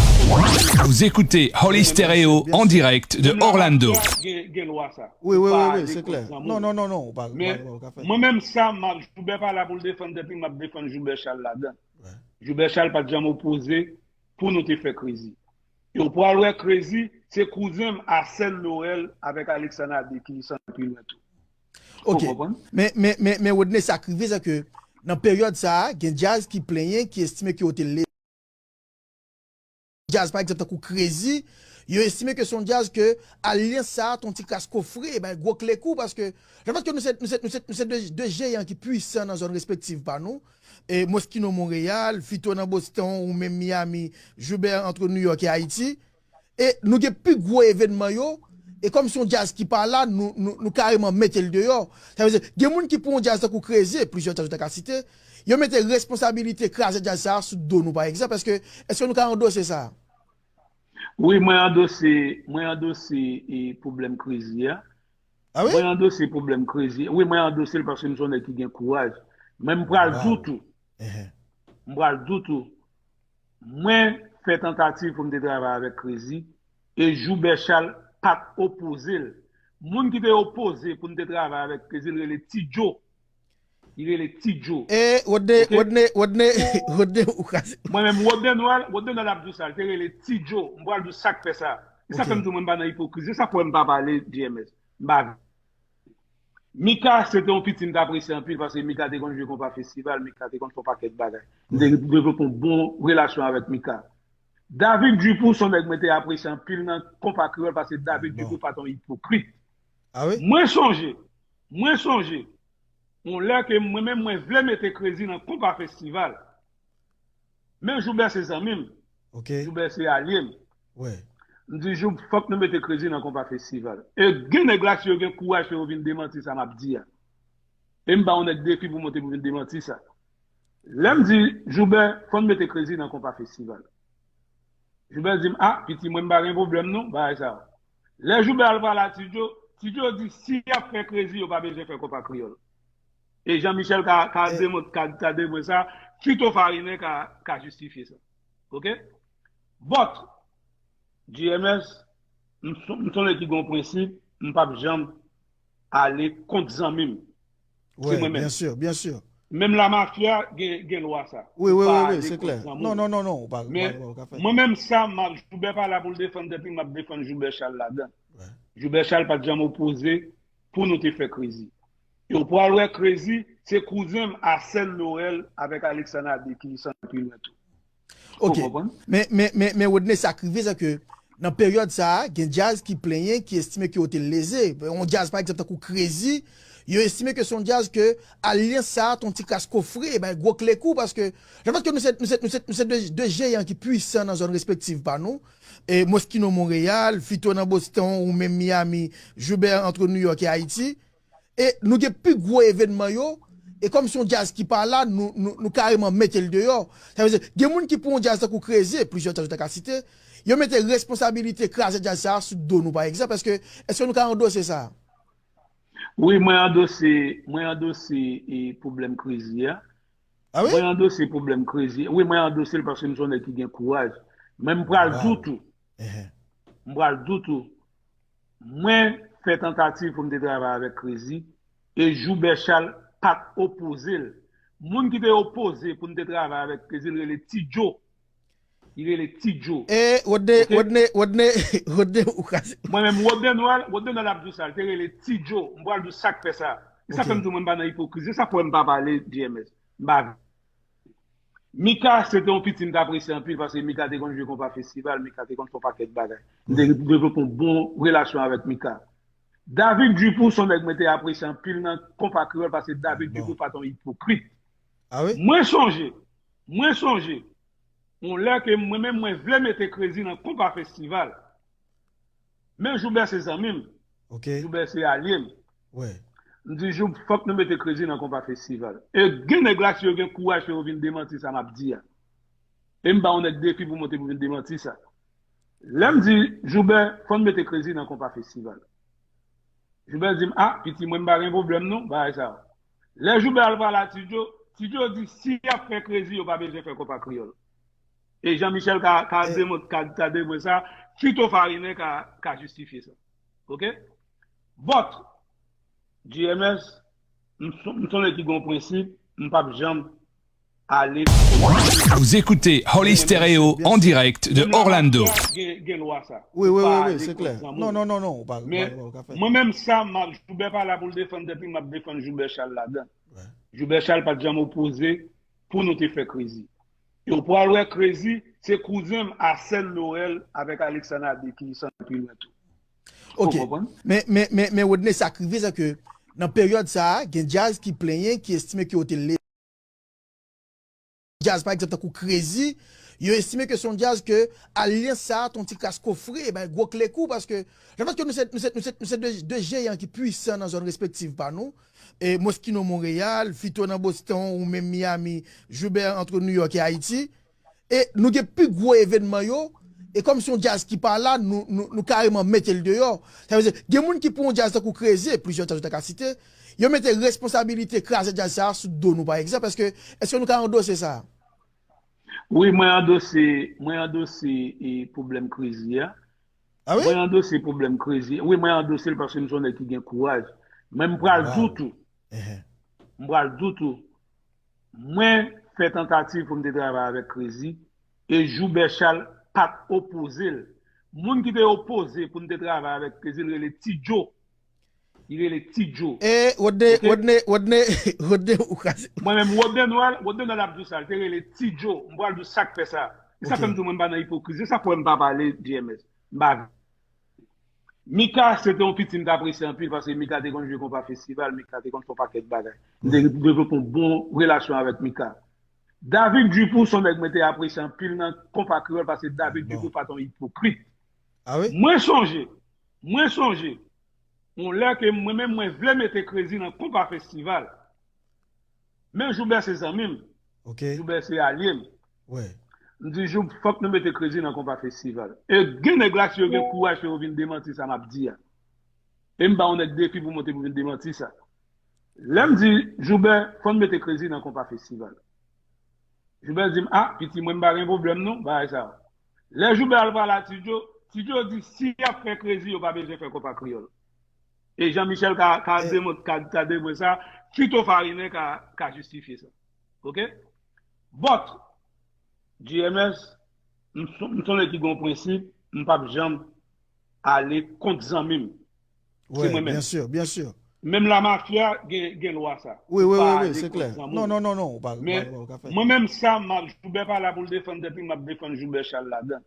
Vous écoutez Holy Stereo en direct de Orlando. Gen, gen lwa sa. Wi, wi, wi, wi, se klè. Non, non, non, non, ou pa, ou pa, ou pa ka fè. Mwen menm sa, m ap, Joubè pa la pou l defann, depi m ap defann Joubè Chal ladan. Joubè Chal pa t janm opoze pou nou te fè Krezi. E w pral wè Krezi, se kouzen m Asèl Noël avèk Alexandre Adé ki santi pi lwen tou. Ok. Men, men, men, men Rodney, sa k rive, se ke nan peryòd sa a, gen djaz ki plenyen, ki estime ke yo te leve djaz, pa egzanp, tankou Krezi, yo estime ke se yon djaz ke alyans sa a, te yon ti kras kofre, bay gwo klekou, paske, le fèt ke nou se, nou se, nou se, nou se de, de jeyan ki pwisan nan zòn respektiv pa nou, e Moschino Monreyal, Fito nan Boston, ou menm Miami, Joubert antre New York e Ayiti, e nou gen pi gwo evènman yo, e kòm se yon djaz ki pa la, nou, nou, nou kareman mete l deyò. Sa vle di, gen moun ki pran yon djaz tankou Krezi, plizyè djaz ou ta ka site, yo mete responsabilite kraze djaz sa a sou do nou, pa egzanp. Èske, èske nou ka andose sa? Wi, mwen andose, mwen andose, e, pwoblèm Krezi a. Ah wi? Mwen andose pwoblèm Krezi. Wi, mwen andose l paske m se yon nèg ki gen kouraj. Men m pral di w tou. M pral di w tou. Mwen fè tantativ pou m te travay avèk Krezi, e Joubè Chal pa t opoze l. Moun ki te opoze pou n te travay avèk Krezi, l rele Ti Djo. Li rele Ti Djo. E Rodney, Rodney, Rodney, Rodney, ou ka... Mwen menm, Rodney Noël, Rodney Noël ap di w sa, li te rele Ti Djo. M pral di w sa k fè sa. E sa fè m di w mwen m pa nan ipokrizi. E sa fè m pa pale G M S. M pa Mika, se te yon piti m t apresye anpil, paske Mika te konn jwe konpa festival, Mika te konn fè yon pakèt bagay. M te devlope yon bon relasyon avèk Mika. David Dupou, se yon nèg mwen te apresye anpil nan konpa kreyòl, paske David Dupou pa t yon ipokrit. Mwen sonje, mwen sonje, yon lè ke mwen menm, mwen vle mete Krezi nan konpa festival. Men Joubè se zanmi m. Joubè se alye m. M di, Joub, fòk nou mete Krezi nan konpa festival. E gen nèg la, si yo gen kouraj, fè yo vin demanti sa m ap di a. E m ba yon nèg defi pou monte pou vin demanti sa. Lè m di, Joubè, fò n mete Krezi nan konpa festival. Joubè di m, a, piti, mwen m pa gen pwoblèm non, bagay sa yo. Lè Joubè al pale a Ti Djo, Ti Djo di, si y ap fè Krezi, yo pa bezwen fè konpa kreyòl. E Jean Michel ka, ka demont-, ka, ka demwe sa, Fito Farinen ka, ka jistifye sa. Oke? But, G M S, m son, m son nèg ki gen yon prensip, m p ap janm ale kont zanmi m. Se mwen menm. Byen si, byen si. Menm lamafya gen, gen lwa sa. Wi, wi, wi, wi, se klè. Non, non, non, non, ou pa, ou pa, ou pa ka fè. Men mwen menm sa, m ap, Joubè pa la pou l defann, depi m ap defann Joubè Chal ladan. Joubè Chal pa t janm opoze pou nou te fè Krezi. E w pral wè Krezi, se kouzen m Asèl Noël avèk Alexandre Adé ki santi pi lwen tou. Ok. Men, men, men, men Rodney, sa k rive, se ke nan peryòd sa a, gen djaz ki plenyen, ki estime ke yo te leze. Yon djaz, pa egzanp, tankou Krezi, yo estime ke se yon djaz ke alyans sa a, te yon ti kras kofre, bay gwo klekou, paske le fèt ke nou se, nou se, nou se, nou se de, de jeyan ki pwisan nan zòn respektiv pa nou, e Moschino Monreyal, Fito nan Boston, ou menm Miami, Joubert antre New York e Ayiti, e nou gen pi gwo evènman yo, e kòm se yon djaz ki pa la, nou, nou, nou kareman mete l deyò. Sa vle di, gen moun ki pran yon djaz tankou Krezi, plizyè djaz ou ta ka site, yo mete responsabilite kraze djaz sa a sou do nou, pa egzanp. Èske, èske nou ka andose sa? Wi, mwen andose, mwen andose, e, pwoblèm Krezi a. Ah wi? Mwen andose pwoblèm Krezi. Wi, mwen andose l paske m se yon nèg ki gen kouraj. Men m pral di w tou. M pral di w tou. Mwen fè tantativ pou m te travay avèk Krezi, e Joubè Chal pa t opoze l. Moun ki te opoze pou n te travay avèk Krezi, l rele Ti Djo. Li rele Ti Djo. E, Rodney, Rodney, Rodney, Rodney, ou ka... Mwen menm, Rodney Noël, Rodney Noël ap di w sa, li te rele Ti Djo. M pral di w sa k fè sa. E sa fè m di w mwen m pa nan ipokrizi. E sa fè m pa pale G M S. M pa... Mika, se te yon piti m t apresye anpil, paske Mika te konn jwe konpa festival, Mika te konn fè yon pakèt bagay. M te devlope yon bon relasyon avèk Mika. David Dupou, se yon nèg mwen te apresye anpil nan konpa kreyòl, paske David Dupou pa t yon ipokrit. Ah wi? Mwen sonje, mwen sonje, yon lè ke mwen menm mwen vle mete Krezi nan konpa festival. Men Joubè se zanmi m. Ok. Joubè se alye m. Wi. M di, Joub, fòk nou mete Krezi nan konpa festival. E gen nèg la, si yo gen kouraj, fè yo vin demanti sa m ap di a. E m ba yon nèg defi pou monte pou vin demanti sa. Lè m di, Joubè, fò n mete Krezi nan konpa festival. Joubè di m, a, piti mwen, m pa gen pwoblèm non, bagay sa yo. Lè Joubè al pale a Ti Djo, Ti Djo di, si y ap fè Krezi, yo pa bezwen fè konpa kreyòl. E Jean Michel ka, ka, demon-, ka, ka demon sa, Fito Farinen ka, ka jistifye sa. Ok? But, G M S, m son, m son nèg ki gen yon prensip, m p ap janm ale. Vous écoutez Holy Stereo en direct de Orlando. Gen, gen lwa sa. Wi, wi, wi, wi, se klè. Non, non, non, non, ou pa, ou pa, ou pa ka fè. Men mwen menm sa, m ap, Joubè pa la pou l defann tèt li, m ap defann Joubè Chal ladan. Joubè Chal pa t janm opoze pou nou te fè Krezi. Yo pral wè Krezi, se kouzen m Asèn Norèl avèk Alexandre Adé ki santi pi lwen tou. Ok. Ou konprann? Men, men, men, men Rodney, sa k rive, se ke nan peryòd sa a, gen djaz ki plenyen, ki estime ke yo te le-, djaz, pa egzanp, tankou Krezi, yo estime ke se yon djaz ke alyans sa a, te yon ti kras kofre, bay gwo klekou, paske, lefèt ke nou se, nou se, nou se, nou se de, de jeyan ki pwisan nan zòn respektiv pa nou, e Moschino Monreyal, Fito nan Boston, ou menm Miami, Joubè ant New York e Ayiti. E nou gen pi gwo evènman yo, e kòm se yon djaz ki pa la, nou, nou, nou kareman mete l deyò. Sa vle di, gen moun ki pran yon djaz tankou Krezi, e plizyè djaz ou ta ka site, yo mete responsabilite kraze djaz sa a sou do nou, pa egzanp. Èske, èske nou ka andose sa? Wi, mwen andose, mwen andose, e, pwoblèm Krezi a. Ah wi? Mwen andose pwoblèm Krezi. Wi, mwen andose l paske m se yon nèg ki gen kouraj. Men m pral di w tou. M pral di w tou. Mwen fè tantativ pou m te travay avèk Krezi, e Joubè Chal pa t opoze l. Moun ki te opoze pou n te travay avèk Krezi, l rele Ti Djo. Li rele Ti Djo. E Rodney, Rodney, Rodney, Rodney, ou kraze. Mwen menm, Rodney Noël, Rodney Noël ap di w sa, li te rele Ti Djo. M pral di w sa k fè sa. E sa fè m di w mwen m pa nan ipokrizi. E sa k fè m pa pale, G M S. M pa Mika, se te yon piti m t apresye anpil, paske Mika te konn jwe konpa festival, Mika te konn fè yon pakèt bagay. M te devlope yon bon relasyon avèk Mika. David Dupou, se yon nèg mwen te apresye anpil nan konpa kreyòl, paske David Dupou pa t yon ipokrit. Ah wi? Mwen sonje, mwen sonje, yon lè ke mwen menm mwen vle mete Krezi nan konpa festival. Men Joubè se zanmi m. Ok. Joubè se alye m. Wi. M di, Joub, fòk nou mete Krezi nan konpa festival. E gen nèg la, si yo gen kouraj, fè yo vin demanti sa m ap di a. E m ba yon nèg defi pou monte pou vin demanti sa. Lè m di, Joubè, fò n mete Krezi nan konpa festival. Joubè di m, a, piti mwen, m pa gen pwoblèm non, bagay sa yo. Lè Joubè al pale a Ti Djo, Ti Djo di, si y ap fè Krezi, yo pa bezwen fè konpa kreyòl. E Jean Michel ka, ka, demon-, ka, ka demon sa, Fito Farinen ka, ka jistifye sa. Ok? But, G M S, m son, m son nèg ki gen yon prensip, m p ap janm ale kont zanmi m. Se mwen menm. Byen si, byen si. Menm lamafya gen, gen lwa sa. Wi, wi, wi, wi, se klè. Non, non, non, non, ou pa, ou pa, ou pa ka fè. Men mwen menm sa, m ap, Joubè pa la pou l defann tèt li, m ap defann Joubè Chal ladan.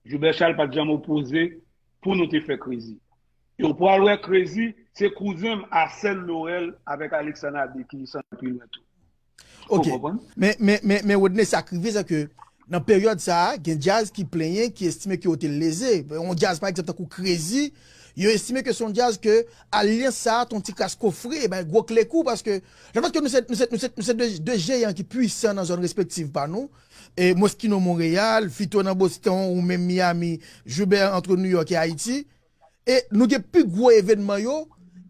Joubè Chal pa t janm opoze pou nou te fè Krezi. Yo pral wè Krezi, se kouzen m Asèn Norèl avèk Alexandre Adé ki santi pi lwen tou. Ok. Ou konprann? Men, men, men, men Rodney, sa k rive, se ke nan peryòd sa a, gen djaz ki plenyen, ki estime ke yo te leze. Yon djaz, pa egzanp, tankou Krezi, yo estime ke se yon djaz ke alyans sa a, te yon ti kras kofre, bay gwo klekou, paske lefèt ke nou se, nou se, nou se, nou se de, de jeyan ki pwisan nan zòn respektiv pa nou, e Moschino Monreyal, Fito nan Boston, ou menm Miami, Joubè ant New York e Ayiti. E nou gen pi gwo evènman yo,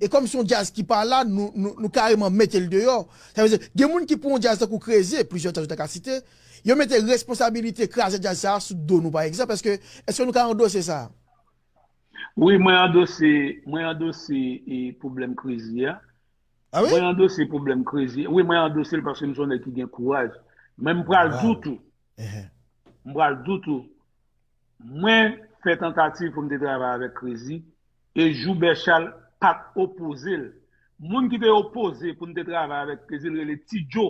e kòm se yon djaz ki pa la, nou, nou, nou kareman mete l deyò. Sa vle di, gen moun ki pran yon djaz tankou Krezi, e plizyè djaz ou ta ka site, yo mete responsabilite kraze djaz sa a sou do nou, pa egzanp. Èske, èske nou ka andose sa? Wi, mwen andose, mwen andose, e, pwoblèm Krezi a. Ah wi? Mwen andose pwoblèm Krezi. Wi, mwen andose l paske m se yon nèg ki gen kouraj. Men m pral di w tou. M pral di w tou. Mwen fè tantativ pou m te travay avèk Krezi, e Joubè Chal pa t opoze l. Moun ki te opoze pou n te travay avèk Krezi, l rele Ti Djo.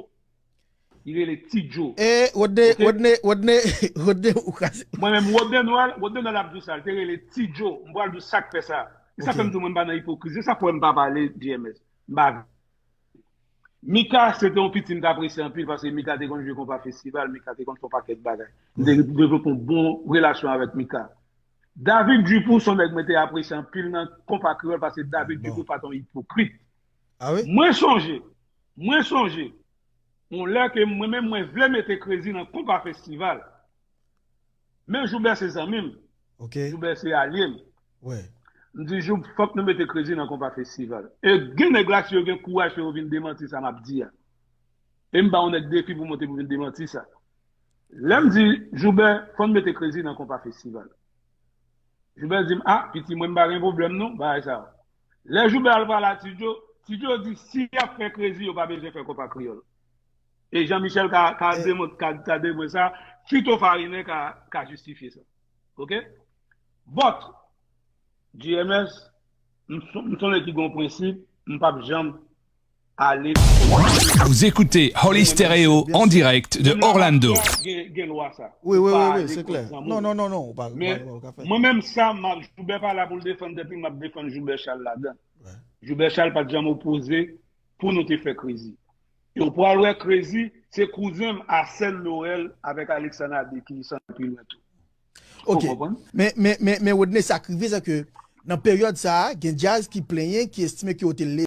Li rele Ti Djo. E, Rodney, Rodney, Rodney, Rodney, ou kraze. Mwen menm, Rodney Noël, Rodney Noël ap di w sa, li te rele Ti Djo. M pral di w sa k fè sa. E sa fè m di w mwen m pa nan ipokrizi. E sa k fè m pa pale, G M S. M pa. Mika, se te yon pitit m t apresye anpil, paske Mika te konn jwe konpa festival, Mika te konn fè yon pakèt bagay. M te devlope yon bon relasyon avèk Mika. David Dupou, se yon nèg mwen te apresye anpil nan konpa kreyòl, paske David Dupou pa t yon ipokrit. Mwen sonje, mwen sonje, yon lè ke mwen menm, mwen vle mete Krezi nan konpa festival. Men Joubè se zanmi m. Joubè se alye m. M di, Joub, fòk nou mete Krezi nan konpa festival. E gen nèg la, si yo gen kouraj pou yo vin demanti sa m ap di a. E m ba yon nèg defi pou monte pou vin demanti sa. Lè m di, Joubè, fò n mete Krezi nan konpa festival. Joubè di m, a, piti mwen, m pa gen pwoblèm non, bagay sa yo. Lè Joubè al pale a Ti Djo, Ti Djo di, si y ap fè Krezi, yo pa bezwen fè konpa kreyòl. E Jean Michel ka, ka, demon-, ka, ka demon sa, Fito Farinen ka, ka jistifye sa. Ok? But, G M S, m son, m son nèg ki gen yon prensip, m p ap janm ale. Vous écoutez Holy Stereo en direct de Orlando. Gen, gen lwa sa. Wi, wi, wi, wi, se klè. Non, non, non, non, ou pa, ou pa, ou pa ka fè. Mwen menm sa, m ap, Joubè pa la pou l defann tèt li, m ap defann Joubè Chal ladan. Joubè Chal pa t janm opoze pou nou te fè Krezi. Yo pral wè Krezi, se kouzen m Asèl Lorèl avèk Alexandre Adé ki santi pi lwen tou. Ok. Ou konprann? Men, men, men, men Rodney, sa k rive, se ke nan peryòd sa a, gen djaz ki plenyen, ki estime ke yo te late.